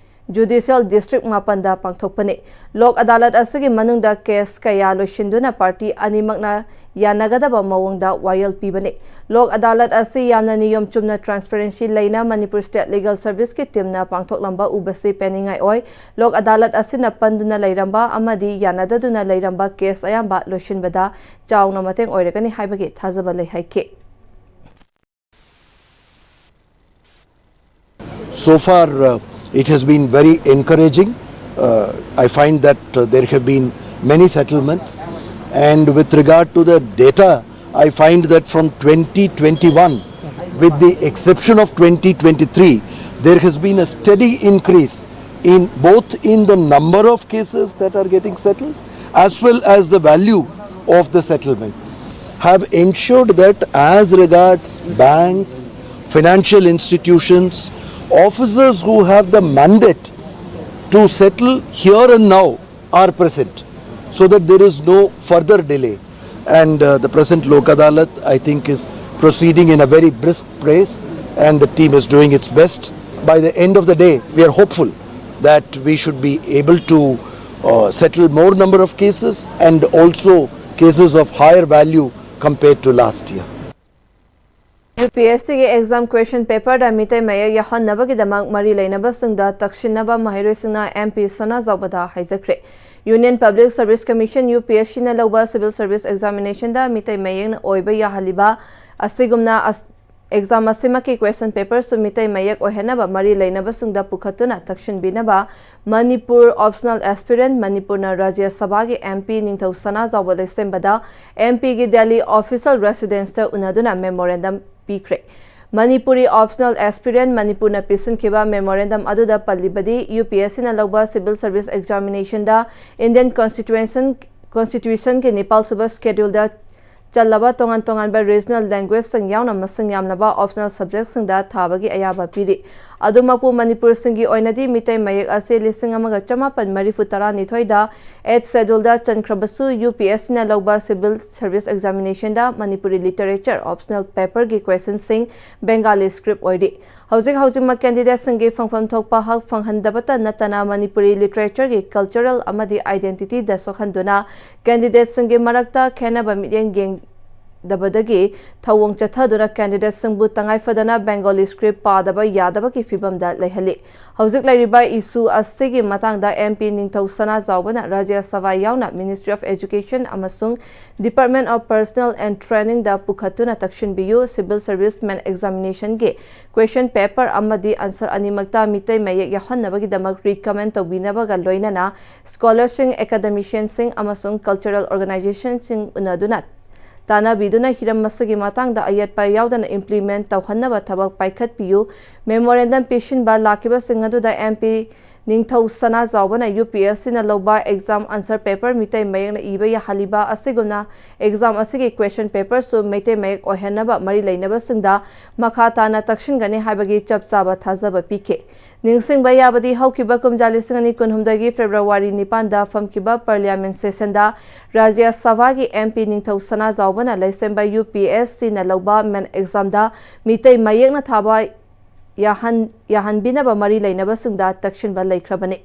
ꯖꯨꯗꯤꯁꯤꯌꯦꯜ ꯗꯤꯁꯇ꯭ꯔꯤꯛ ꯃꯥꯄꯟꯗ ꯄꯥꯡꯊꯣꯛꯄꯅꯤ꯫ ꯂꯣꯛ ꯑꯗꯥꯂꯠ ꯑꯁꯤꯒꯤ ꯃꯅꯨꯡꯗ ꯀꯦꯁ ꯀꯌꯥ ꯂꯣꯏꯁꯤꯟꯗꯨꯅ ꯄꯥꯔꯇꯤ ꯑꯅꯤꯃꯛꯅ ꯌꯥꯅꯒꯗꯕ ꯃꯑꯣꯡꯗ ꯋꯥꯌꯦꯜ ꯄꯤꯕꯅꯤ꯫ ꯂꯣꯛ ꯑꯗꯥꯂꯠ ꯑꯁꯤ ꯌꯥꯝꯅ ꯅꯤꯌꯣꯝ ꯆꯨꯝꯅ ꯇ꯭ꯔꯥꯟꯁꯄꯦꯔꯦꯟꯁꯤ ꯂꯩꯅ ꯃꯅꯤꯄꯨꯔ ꯁ꯭ꯇꯦꯠ ꯂꯤꯒꯦꯜ ꯁꯔꯚꯤꯁꯀꯤ ꯇꯤꯝꯅ ꯄꯥꯡꯊꯣꯛꯂꯝꯕ ꯎꯕꯁꯤ ꯄꯦꯟꯅꯤꯡꯉꯥꯏ ꯑꯣꯏ꯫ ꯂꯣꯛ ꯑꯗꯥꯂꯠ ꯑꯁꯤꯅ ꯄꯟꯗꯨꯅ ꯂꯩꯔꯝꯕ ꯑꯃꯗꯤ ꯌꯥꯅꯗꯗꯨꯅ ꯂꯩꯔꯝꯕ ꯀꯦꯁ ꯑꯌꯥꯝꯕ ꯂꯣꯏꯁꯤꯟꯕꯗ ꯆꯥꯎꯅ ꯃꯇꯦꯡ ꯑꯣꯏꯔꯒꯅꯤ ꯍꯥꯏꯕꯒꯤ ꯊꯥꯖꯕ ꯂꯩ ꯍꯥꯏꯈꯤ꯫ So far, uh, it has been very encouraging. Uh, I find that uh, there have been many settlements, and with regard to the data, I find that from twenty twenty-one, with the exception of twenty twenty-three, there has been a steady increase in both in the number of cases that are getting settled as well as the value of the settlement, have ensured that as regards banks, financial institutions, officers who have the mandate to settle here and now are present, so that there is no further delay. And uh, the present Lok Adalat, I think, is proceeding in a very brisk pace, and the team is doing its best. By the end of the day, we are hopeful that we should be able to uh, settle more number of cases and also cases of higher value compared to last year. UPSCꯒꯤ exam question paperꯗ Meitei ꯃꯌꯦꯛ ꯌꯥꯎꯍꯟꯅꯕꯒꯤꯗꯃꯛ ꯃꯔꯤ ꯂꯩꯅꯕꯁꯤꯡꯗ ꯇꯛꯁꯤꯟꯅꯕ ꯃꯍꯩꯔꯣꯏꯁꯤꯡꯅ MP ꯁꯅꯥꯖꯥꯎꯕꯗ ꯍꯥꯏꯖꯈ꯭ꯔꯦ꯫ Union Public Service Commission, UPSCꯅ ꯂꯧꯕ civil service examinationꯗ ꯃꯤꯇꯩ ꯃꯌꯦꯛꯅ ꯑꯣꯏꯕ ꯌꯥꯍꯜꯂꯤꯕ ꯑꯁꯤꯒꯨꯝꯅ ꯑꯁ-, exam ꯑꯁꯤꯃꯛꯀꯤ question paperꯁꯨ ꯃꯤꯇꯩ ꯃꯌꯦꯛ ꯑꯣꯏꯍꯟꯅꯕ ꯃꯔꯤ ꯂꯩꯅꯕꯁꯤꯡꯗ ꯄꯨꯈꯠꯇꯨꯅ ꯇꯛꯁꯤꯟꯕꯤꯅꯕ ꯃꯅꯤꯄꯨꯔ optional aspirant, ꯃꯅꯤꯄꯨꯔꯅ ꯔꯥꯖ꯭ꯌ ꯁꯚꯥꯒꯤ MP ꯅꯤꯡꯊꯧ ꯁꯅꯥꯖꯥꯎꯕ ꯂꯩꯁꯦꯝꯕꯗ MPꯒꯤ Delhi official residenceꯇ ꯎꯅꯗꯨꯅ memorandum ꯄꯤꯈ꯭ꯔꯦ꯫ ꯃꯅꯤꯄꯨꯔꯤ optional aspirant ꯃꯅꯤꯄꯨꯔꯅ ꯄꯤꯁꯤꯟꯈꯤꯕ memorandum ꯑꯗꯨꯗ ꯄꯜꯂꯤꯕꯗꯤ, UPSCꯅ ꯂꯧꯕ civil service examinationꯗ Indian Constitution, Constitutionꯒꯤ ꯅꯤꯄꯥꯜ ꯁꯨꯕ scheduleꯗ ꯆꯜꯂꯕ ꯇꯣꯉꯥꯟ ꯇꯣꯉꯥꯟꯕ regional languageྶꯁꯤꯡ ꯌꯥꯎꯅ ꯃꯁꯤꯡ ꯌꯥꯝꯂꯕ optional subjectꯁꯤꯡꯗ ꯊꯥꯕꯒꯤ ꯑꯌꯥꯕ ꯄꯤꯔꯤ꯫ ꯑꯗꯨꯃꯛꯄꯨ ꯃꯅꯤꯄꯨꯔꯁꯤꯡꯒꯤ ꯑꯣꯏꯅꯗꯤ ꯃꯤꯇꯩ ꯃꯌꯦꯛ ꯑꯁꯤ ꯂꯤꯁꯤꯡ ꯑꯃꯒ ꯆꯃꯥꯄꯟ ꯃꯔꯤꯐꯨ ꯇꯔꯥꯅꯤꯊꯣꯏꯗ Eighth Schedule ꯗ ꯆꯟꯈ꯭ꯔꯕꯁꯨ, UPSC ꯅ ꯂꯧꯕ Civil Service Examination ꯗ ꯃꯅꯤꯄꯨꯔꯤ Literature optional paper ꯒꯤ question ꯁꯤꯡ Bengali script ꯑꯣꯏꯔꯤ꯫ ꯍꯧꯖꯤꯛ ꯍꯧꯖꯤꯛꯃꯛ candidate ꯁꯤꯡꯒꯤ ꯐꯪꯐꯝ ꯊꯣꯛꯄ ꯍꯛ ꯐꯪꯍꯟꯗꯕꯇ ꯅꯠꯇꯅ ꯃꯅꯤꯄꯨꯔꯤ literature ꯒꯤ cultural ꯑꯃꯗꯤ identity ꯗ ꯁꯣꯛꯍꯟꯗꯨꯅ candidate ꯁꯤꯡꯒꯤ ꯃꯔꯛꯇ ꯈꯦꯟꯅꯕ ꯃꯤꯠꯌꯦꯡ ꯌꯦꯡꯗꯕꯗꯒꯤ ꯊꯧꯑꯣꯡ ꯆꯠꯊꯗꯨꯅ candidate ꯁꯤꯡꯕꯨ ꯇꯉꯥꯏ ꯐꯗꯅ Bengali script ꯄꯥꯗꯕ ꯌꯥꯗꯕꯒꯤ ꯐꯤꯚꯝꯗ ꯂꯩꯍꯜꯂꯤ꯫ ꯍꯧꯖꯤꯛ ꯂꯩꯔꯤꯕ issue ꯑꯁꯤꯒꯤ ꯃꯇꯥꯡꯗ MP ꯅꯤꯡꯊꯧ ꯁꯅꯥꯖꯥꯎꯕꯅ Rajya Sabha ꯌꯥꯎꯅ Ministry of Education ꯑꯃꯁꯨꯡ Department of Personnel and Training the ꯄꯨꯈꯠꯇꯨꯅ ꯇꯛꯁꯤꯟꯕꯤꯌꯨ꯫ Civil Service Men Examination ꯒꯤ question paper ꯑꯃꯗꯤ answer ꯑꯅꯤꯃꯛꯇ ꯃꯤꯇꯩ ꯃꯌꯦꯛ ꯌꯥꯎꯍꯟꯅꯕꯒꯤꯗꯃꯛ recommend ꯇꯧꯕꯤꯅꯕꯒ ꯂꯣꯏꯅꯅ scholar ꯁꯤꯡ, academician ꯁꯤꯡ ꯑꯃꯁꯨꯡ cultural organization ꯁꯤꯡ ꯎꯅꯗꯨꯅ ꯇꯥꯟꯅꯕꯤꯗꯨꯅ ꯍꯤꯔꯝ ꯑꯁꯤꯒꯤ ꯃꯇꯥꯡꯗ ꯑꯌꯦꯠꯄ ꯌꯥꯎꯗꯅ implement ꯇꯧꯍꯟꯅꯕ ꯊꯕꯛ ꯄꯥꯏꯈꯠꯄꯤꯌꯨ꯫ Memorandum ꯄꯤꯁꯤꯟꯕ ꯂꯥꯛꯈꯤꯕꯁꯤꯡ ꯑꯗꯨꯗ MP ꯅꯤꯡꯊꯧ ꯁꯅꯥꯖꯥꯎꯕꯅ UPSC ꯅ ꯂꯧꯕ exam answer paper ꯃꯤꯇꯩ ꯃꯌꯦꯛꯅ ꯏꯕ ꯌꯥꯍꯜꯂꯤꯕ ꯑꯁꯤꯒꯨꯝꯅ exam ꯑꯁꯤꯒꯤ question paper ꯁꯨ ꯃꯩꯇꯩ ꯃꯌꯦꯛ ꯑꯣꯏꯍꯟꯅꯕ ꯃꯔꯤ ꯂꯩꯅꯕꯁꯤꯡꯗ ꯃꯈꯥ ꯇꯥꯅ ꯇꯛꯁꯤꯟꯒꯅꯤ ꯍꯥꯏꯕꯒꯤ ꯆꯞ ꯆꯥꯕ ꯊꯥꯖꯕ ꯄꯤꯈꯤ꯫ ꯅꯤꯡꯁꯤꯡꯕ ꯌꯥꯕꯗꯤ, ꯍꯧꯈꯤꯕ ꯀꯨꯝꯖꯥ ꯂꯤꯁꯤꯡ ꯑꯅꯤ ꯀꯨꯟꯍꯨꯝꯗꯣꯏꯒꯤ February ꯅꯤꯄꯥꯟꯗ ꯐꯝꯈꯤꯕ Parliament session ꯗ Rajya Sabha ꯒꯤ MP ꯅꯤꯡꯊꯧ ꯁꯅꯥꯖꯥꯎꯕꯅ ꯂꯩꯁꯦꯝꯕ UPSC ꯅ ꯂꯧꯕ Men exam ꯗ ꯃꯤꯇꯩ ꯃꯌꯦꯛꯅ ꯊꯥꯕ ꯌꯥꯍꯟ-, ꯌꯥꯍꯟꯕꯤꯅꯕ ꯃꯔꯤ ꯂꯩꯅꯕꯁꯤꯡꯗ ꯇꯛꯁꯤꯟꯕ ꯂꯩꯈ꯭ꯔꯕꯅꯤ꯫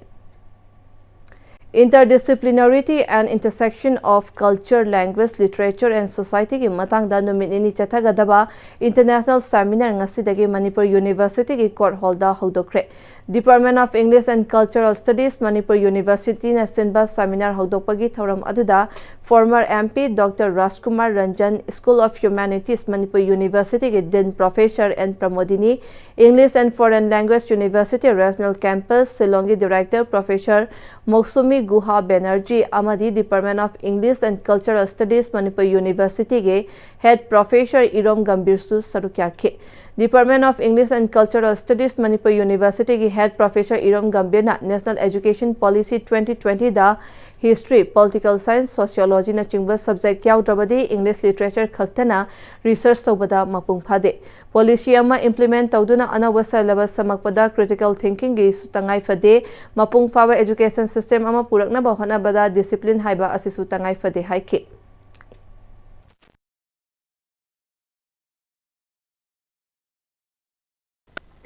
Interdisciplinarity and intersection of culture, language, literature and society ꯒꯤ ꯃꯇꯥꯡꯗ ꯅꯨꯃꯤꯠ ꯅꯤꯅꯤ ꯆꯠꯊꯒꯗꯕ international seminar ꯉꯁꯤꯗꯒꯤ ꯃꯅꯤꯄꯨꯔ University ꯒꯤ court hall the ꯍꯧꯗꯣꯛꯈ꯭ꯔꯦ꯫ Department of English and Cultural Studies, Manipur University ꯅ ꯁꯤꯟꯕ seminar ꯍꯧꯗꯣꯛꯄꯒꯤ ꯊꯧꯔꯝ ꯑꯗꯨꯗ former MP Doctor Rajkumar Ranjan, School of Humanities, Manipur University ꯒꯤ Dean Professor N Pramodini, English and Foreign Language University Regional Campus, ꯁꯤꯂꯣꯡꯒꯤ Director Professor ꯃꯣꯛꯁꯨꯃꯤ ꯒꯨꯍꯥ Banerjee ꯑꯃꯗꯤ Department of English and Cultural Studies, Manipur University ꯒꯤ Head Professor ꯏꯔꯣꯝ ꯒꯝꯚꯤꯔꯁꯨ ꯁꯔꯨꯛ ꯌꯥꯈꯤ꯫ Department of English and Cultural Studies, Manipur University ꯒꯤ Head Professor ꯏꯔꯣꯝ ꯒꯝꯚꯤꯔꯅ National Education Policy twenty twenty ꯗ History, Political Science, Sociologyꯅꯆꯤꯡꯕ subject ꯌꯥꯎꯗ꯭ꯔꯕꯗꯤ English Literature ꯈꯛꯇꯅ research ꯇꯧꯕꯗ ꯃꯄꯨꯡ ꯐꯥꯗꯦ꯫ Policy ꯑꯃ implement ꯇꯧꯗꯨꯅ ꯑꯅꯧꯕ syllabus ꯁꯦꯝꯃꯛꯄꯗ critical thinkingꯒꯤꯁꯨ ꯇꯉꯥꯏ ꯐꯗꯦ꯫ ꯃꯄꯨꯡ ꯐꯥꯕ education system ꯑꯃ ꯄꯨꯔꯛꯅꯕ ꯍꯣꯠꯅꯕꯗ discipline ꯍꯥꯏꯕ ꯑꯁꯤꯁꯨ ꯇꯉꯥꯏ ꯐꯗꯦ ꯍꯥꯏꯈꯤ꯫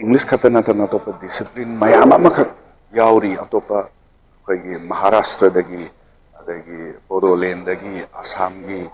English ꯈꯛꯇ ꯅꯠꯇꯅ ꯑꯇꯣꯞꯄ discipline ꯃꯌꯥꯝ ꯑꯃꯈꯛ ꯌꯥꯎꯔꯤ꯫ ꯑꯇꯣꯞꯄ ꯑꯩꯈꯣꯏꯒꯤ ꯃꯍꯥꯔꯥꯁꯇ꯭ꯔꯗꯒꯤ, ꯑꯗꯒꯤ ꯕꯣꯗꯣꯂꯦꯟꯗꯒꯤ, ꯑꯁꯥꯝꯒꯤ,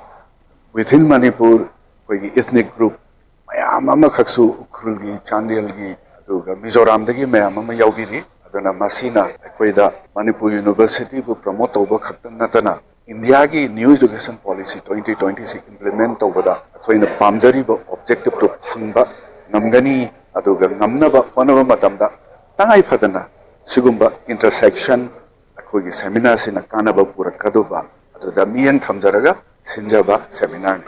within ꯃꯅꯤꯄꯨꯔ ꯑꯩꯈꯣꯏꯒꯤ ethnic group ꯃꯌꯥꯝ ꯑꯃꯈꯛꯁꯨ, ꯎꯈ꯭ꯔꯨꯜꯒꯤ, ꯆꯥꯟꯗꯦꯜꯒꯤ, ꯑꯗꯨꯒ ꯃꯤꯖꯣꯔꯥꯝꯗꯒꯤ ꯃꯌꯥꯝ ꯑꯃ ꯌꯥꯎꯕꯤꯔꯤ꯫ ꯑꯗꯨꯅ ꯃꯁꯤꯅ ꯑꯩꯈꯣꯏꯗ ꯃꯅꯤꯄꯨꯔ Universityꯕꯨ promote ꯇꯧꯕ ꯈꯛꯇ ꯅꯠꯇꯅ Indiaꯒꯤ New Education Policy twenty twentyꯁꯤ implement ꯇꯧꯕꯗ ꯑꯩꯈꯣꯏꯅ ꯄꯥꯝꯖꯔꯤꯕ objectiveꯇꯨ ꯐꯪꯕ ꯉꯝꯒꯅꯤ꯫ ꯑꯗꯨꯒ ꯉꯝꯅꯕ ꯍꯣꯠꯅꯕ ꯃꯇꯝꯗ ꯇꯉꯥꯏ ꯐꯗꯅ ꯁꯤꯒꯨꯝꯕ intersection ꯑꯩꯈꯣꯏꯒꯤ seminarꯁꯤꯅ ꯀꯥꯟꯅꯕ ꯄꯨꯔꯛꯀꯗꯧꯕ ꯑꯗꯨꯗ ꯃꯤꯠꯌꯦꯡ ꯊꯝꯖꯔꯒ ꯁꯤꯟꯖꯕ seminarꯅꯤ꯫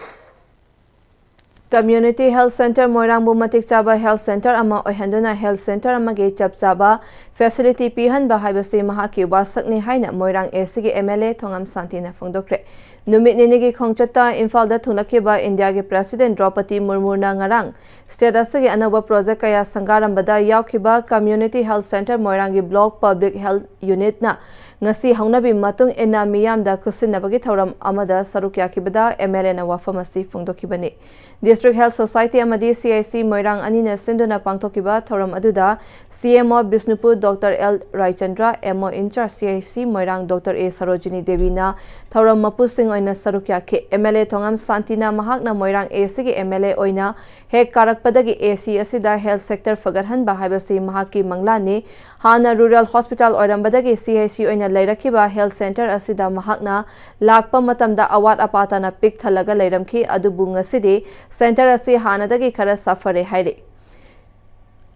Community Health Centre ꯃꯣꯏꯔꯥꯡꯕꯨ ꯃꯇꯤꯛ ꯆꯥꯕ health centre ꯑꯃ ꯑꯣꯏꯍꯟꯗꯨꯅ health centre ꯑꯃꯒꯤ ꯆꯞ ꯆꯥꯕ facility ꯄꯤꯍꯟꯕ ꯍꯥꯏꯕꯁꯤ ꯃꯍꯥꯛꯀꯤ ꯋꯥꯁꯛꯅꯤ ꯍꯥꯏꯅ ꯃꯣꯏꯔꯥꯡ ACꯒꯤ MLA ꯊꯣꯉꯝ ꯁꯥꯟꯇꯤꯅ ꯐꯣꯡꯗꯣꯛꯈ꯭ꯔꯦ꯫ ꯅꯨꯃꯤꯠ ꯅꯤꯅꯤꯒꯤ ꯈꯣꯡꯆꯠꯇ ꯏꯝꯐꯥꯜꯗ ꯊꯨꯡꯂꯛꯈꯤꯕ ꯏꯟꯗꯤꯌꯥꯒꯤ President ꯗ꯭ꯔꯧꯄꯗꯤ ꯃꯨꯔꯃꯨꯅ ꯉꯔꯥꯡ state ꯑꯁꯤꯒꯤ ꯑꯅꯧꯕ project ꯀꯌꯥ ꯁꯪꯒꯥꯔꯝꯕꯗ ꯌꯥꯎꯈꯤꯕ Community Health Centre ꯃꯣꯏꯔꯥꯡꯒꯤ Block Public Health Unitꯅ ꯉꯁꯤ ꯍꯧꯅꯕꯤ ꯃꯇꯨꯡ ꯏꯟꯅ ꯃꯤꯌꯥꯝꯗ ꯈꯨꯠꯁꯤꯟꯅꯕꯒꯤ ꯊꯧꯔꯝ ꯑꯃꯗ ꯁꯔꯨꯛ ꯌꯥꯈꯤꯕꯗ MLAꯅ ꯋꯥꯐꯝ ꯑꯁꯤ ꯐꯣꯡꯗꯣꯛꯈꯤꯕꯅꯤ꯫ District Health Society ꯑꯃꯗꯤ CHC ꯃꯣꯏꯔꯥꯡ ꯑꯅꯤꯅ ꯁꯤꯟꯗꯨꯅ ꯄꯥꯡꯊꯣꯛꯈꯤꯕ ꯊꯧꯔꯝ ꯑꯗꯨꯗ CMO Bishnupur Doctor L Raichandra, MO in charge CHC Moirang Doctor A Sarojini ꯗꯦꯕꯤꯅ ꯊꯧꯔꯝ ꯃꯄꯨꯁꯤꯡ ꯑꯣꯏꯅ ꯁꯔꯨꯛ ꯌꯥꯈꯤ꯫ MLA ꯊꯣꯉꯝ ꯁꯥꯟꯇꯤꯅ ꯃꯍꯥꯛꯅ ꯃꯣꯏꯔꯥꯡ ACꯒꯤ MLA ꯑꯣꯏꯅ ꯍꯦꯛ ꯀꯥꯔꯛꯄꯗꯒꯤ AC ꯑꯁꯤꯗ health sector ꯐꯒꯠꯍꯟꯕ ꯍꯥꯏꯕꯁꯤ ꯃꯍꯥꯛꯀꯤ ꯃꯪꯂꯥꯟꯅꯤ꯫ ꯍꯥꯟꯅ rural hospital ꯑꯣꯏꯔꯝꯕꯗꯒꯤ CHC ꯑꯣꯏꯅ ꯂꯩꯔꯛꯈꯤꯕ health centre ꯑꯁꯤꯗ ꯃꯍꯥꯛꯅ ꯂꯥꯛꯄ ꯃꯇꯝꯗ ꯑꯋꯥꯠ ꯑꯄꯥꯇꯅ ꯄꯤꯛ ꯊꯜꯂꯒ ꯂꯩꯔꯝꯈꯤ, ꯑꯗꯨꯕꯨ ꯉꯁꯤꯗꯤ centre ꯑꯁꯤ ꯍꯥꯟꯅꯗꯒꯤ ꯈꯔ ꯁꯥꯐꯔꯦ ꯍꯥꯏꯔꯤ꯫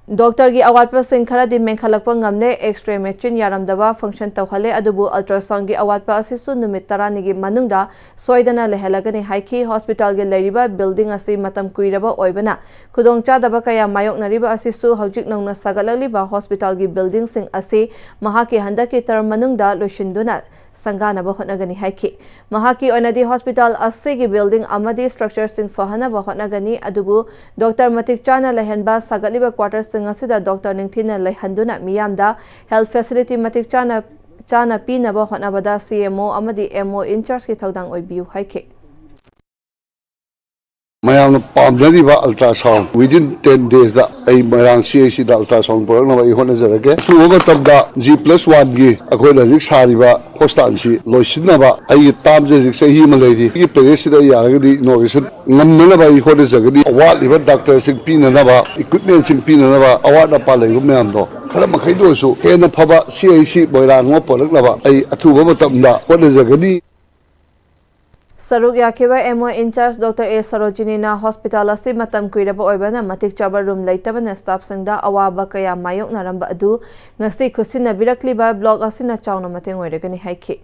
Doctorꯒꯤ ꯑꯋꯥꯠꯄꯁꯤꯡ ꯈꯔꯗꯤ ꯃꯦꯟꯈꯠꯂꯛꯄ ꯉꯝꯂꯦ꯫ X-ray machine ꯌꯥꯔꯝꯗꯕ function ꯇꯧꯍꯜꯂꯦ, ꯑꯗꯨꯕꯨ ultrasoundꯒꯤ ꯑꯋꯥꯠꯄ ꯑꯁꯤꯁꯨ ꯅꯨꯃꯤꯠ ꯇꯔꯥꯅꯤꯒꯤ ꯃꯅꯨꯡꯗ ꯁꯣꯏꯗꯅ ꯂꯩꯍꯜꯂꯒꯅꯤ ꯍꯥꯏꯈꯤ꯫ Hospitalꯒꯤ ꯂꯩꯔꯤꯕ building ꯑꯁꯤ ꯃꯇꯝ ꯀꯨꯏꯔꯕ ꯑꯣꯏꯕꯅ ꯈꯨꯗꯣꯡꯆꯥꯗꯕ ꯀꯌꯥ ꯃꯥꯌꯣꯛꯅꯔꯤꯕ ꯑꯁꯤꯁꯨ ꯍꯧꯖꯤꯛ ꯅꯧꯅ ꯁꯥꯒꯠꯂꯛꯂꯤꯕ hospitalꯒꯤ buildingꯁꯤꯡ ꯑꯁꯤ ꯃꯍꯥꯛꯀꯤ ꯍꯟꯗꯛꯀꯤ term ꯃꯅꯨꯡꯗ ꯂꯣꯏꯁꯤꯟꯗꯨꯅ ꯁꯪꯒꯥꯅꯕ ꯍꯣꯠꯅꯒꯅꯤ ꯍꯥꯏꯈꯤ꯫ ꯃꯍꯥꯛꯀꯤ ꯑꯣꯏꯅꯗꯤ ꯍꯣꯁꯄꯤꯇꯥꯜ ꯑꯁꯤꯒꯤ ꯕꯤꯜꯗꯤꯡ ꯑꯃꯗꯤ ꯁ꯭ꯇ꯭ꯔꯛꯆꯔꯁꯤꯡ ꯐꯍꯟꯅꯕ ꯍꯣꯠꯅꯒꯅꯤ, ꯑꯗꯨꯕꯨ ꯗꯣꯛꯇꯔ ꯃꯇꯤꯛ ꯆꯥꯅ ꯂꯩꯍꯟꯕ, ꯁꯥꯒꯠꯂꯤꯕ ꯀ꯭ꯋꯥꯇꯔꯁꯤꯡ ꯑꯁꯤꯗ ꯗꯣꯛꯇꯔ ꯅꯤꯡꯊꯤꯅ ꯂꯩꯍꯟꯗꯨꯅ ꯃꯤꯌꯥꯝꯗ ꯍꯦꯜꯊ ꯐꯦꯁꯤꯂꯤꯇꯤ ꯃꯇꯤꯛ ꯆꯥꯅ, ꯆꯥꯅ ꯄꯤꯅꯕ ꯍꯣꯠꯅꯕꯗ ꯁꯤ ꯑꯦꯝ ꯑꯣ ꯑꯃꯗꯤ ꯑꯦꯝ ꯑꯣ ꯏꯟꯆꯥꯔꯖꯀꯤ ꯊꯧꯗꯥꯡ ꯑꯣꯏꯕꯤꯌꯨ ꯍꯥꯏꯈꯤ꯫ ꯃꯌꯥꯝꯅ ꯄꯥꯝꯅꯔꯤꯕ ꯑꯜꯇ꯭ꯔꯥꯁꯥꯎꯟ within ten days ꯗ ꯑꯩ ꯃꯣꯏꯔꯥꯡ ꯁꯤ ꯑꯩꯆ ꯁꯤ ꯗ ꯑꯜꯇ꯭ꯔꯥꯁꯥꯎꯟ ꯄꯨꯔꯛꯅꯕ ꯑꯩ ꯍꯣꯠꯅꯖꯔꯒꯦ꯫ ꯑꯊꯨꯕ ꯃꯇꯝꯗ ꯖꯤ ꯄ꯭ꯂꯁ ꯋꯥꯟꯒꯤ ꯑꯩꯈꯣꯏꯅ ꯍꯧꯖꯤꯛ ꯁꯥꯔꯤꯕ ꯍꯣꯁꯄꯤꯇꯥꯜꯁꯤ ꯂꯣꯏꯁꯤꯟꯅꯕ ꯑꯩꯒꯤ ꯇꯥꯝꯁꯦ ꯍꯧꯖꯤꯛ ꯆꯍꯤ ꯑꯃ ꯂꯩꯔꯤ꯫ ꯁꯤꯒꯤ ꯄꯦꯔꯦꯠꯁꯤꯗ ꯑꯩ ꯌꯥꯔꯒꯗꯤ ꯏꯅꯣꯒ꯭ꯔꯦꯁꯟ ꯉꯝꯅꯅꯕ ꯑꯩ ꯍꯣꯠꯅꯖꯒꯅꯤ꯫ ꯑꯋꯥꯠꯂꯤꯕ ꯗꯥꯛꯇꯔꯁꯤꯡ ꯄꯤꯅꯅꯕ, ꯏꯀ꯭ꯋꯤꯞꯃꯦꯟꯁꯤꯡ ꯄꯤꯅꯅꯕ, ꯑꯋꯥꯠ ꯑꯄꯥ ꯂꯩꯕ ꯃꯌꯥꯝꯗꯣ ꯈꯔ ꯃꯈꯩꯗ ꯑꯣꯏꯔꯁꯨ ꯍꯦꯟꯅ ꯐꯕ ꯁꯤ ꯑꯩꯆ ꯁꯤ ꯃꯣꯏꯔꯥꯡ ꯑꯃ ꯄꯨꯔꯛꯅꯕ ꯑꯩ ꯑꯊꯨꯕ ꯃꯇꯝꯗ ꯍꯣꯠꯅꯖꯒꯅꯤ꯫ ꯁꯔꯨꯛ ꯌꯥꯈꯤꯕ ꯑꯦꯝ ꯑꯣ ꯏꯟꯆꯥꯔꯖ ꯗꯣꯛꯇꯔ ꯑꯦ ꯁꯔꯣꯖꯤꯅꯤꯅ ꯍꯣꯁꯄꯤꯇꯥꯜ ꯑꯁꯤ ꯃꯇꯝ ꯀꯨꯏꯔꯕ ꯑꯣꯏꯕꯅ ꯃꯇꯤꯛ ꯆꯥꯕ ꯔꯨꯝ ꯂꯩꯇꯕꯅ ꯁ꯭ꯇꯥꯐꯁꯤꯡꯗ ꯑꯋꯥꯕ ꯀꯌꯥ ꯃꯥꯌꯣꯛꯅꯔꯝꯕ ꯑꯗꯨ ꯉꯁꯤ ꯈꯨꯠꯁꯤꯟꯅꯕꯤꯔꯛꯂꯤꯕ ꯕ꯭ꯂꯣꯛ ꯑꯁꯤꯅ ꯆꯥꯎꯅ ꯃꯇꯦꯡ ꯑꯣꯏꯔꯒꯅꯤ ꯍꯥꯏꯈꯤ꯫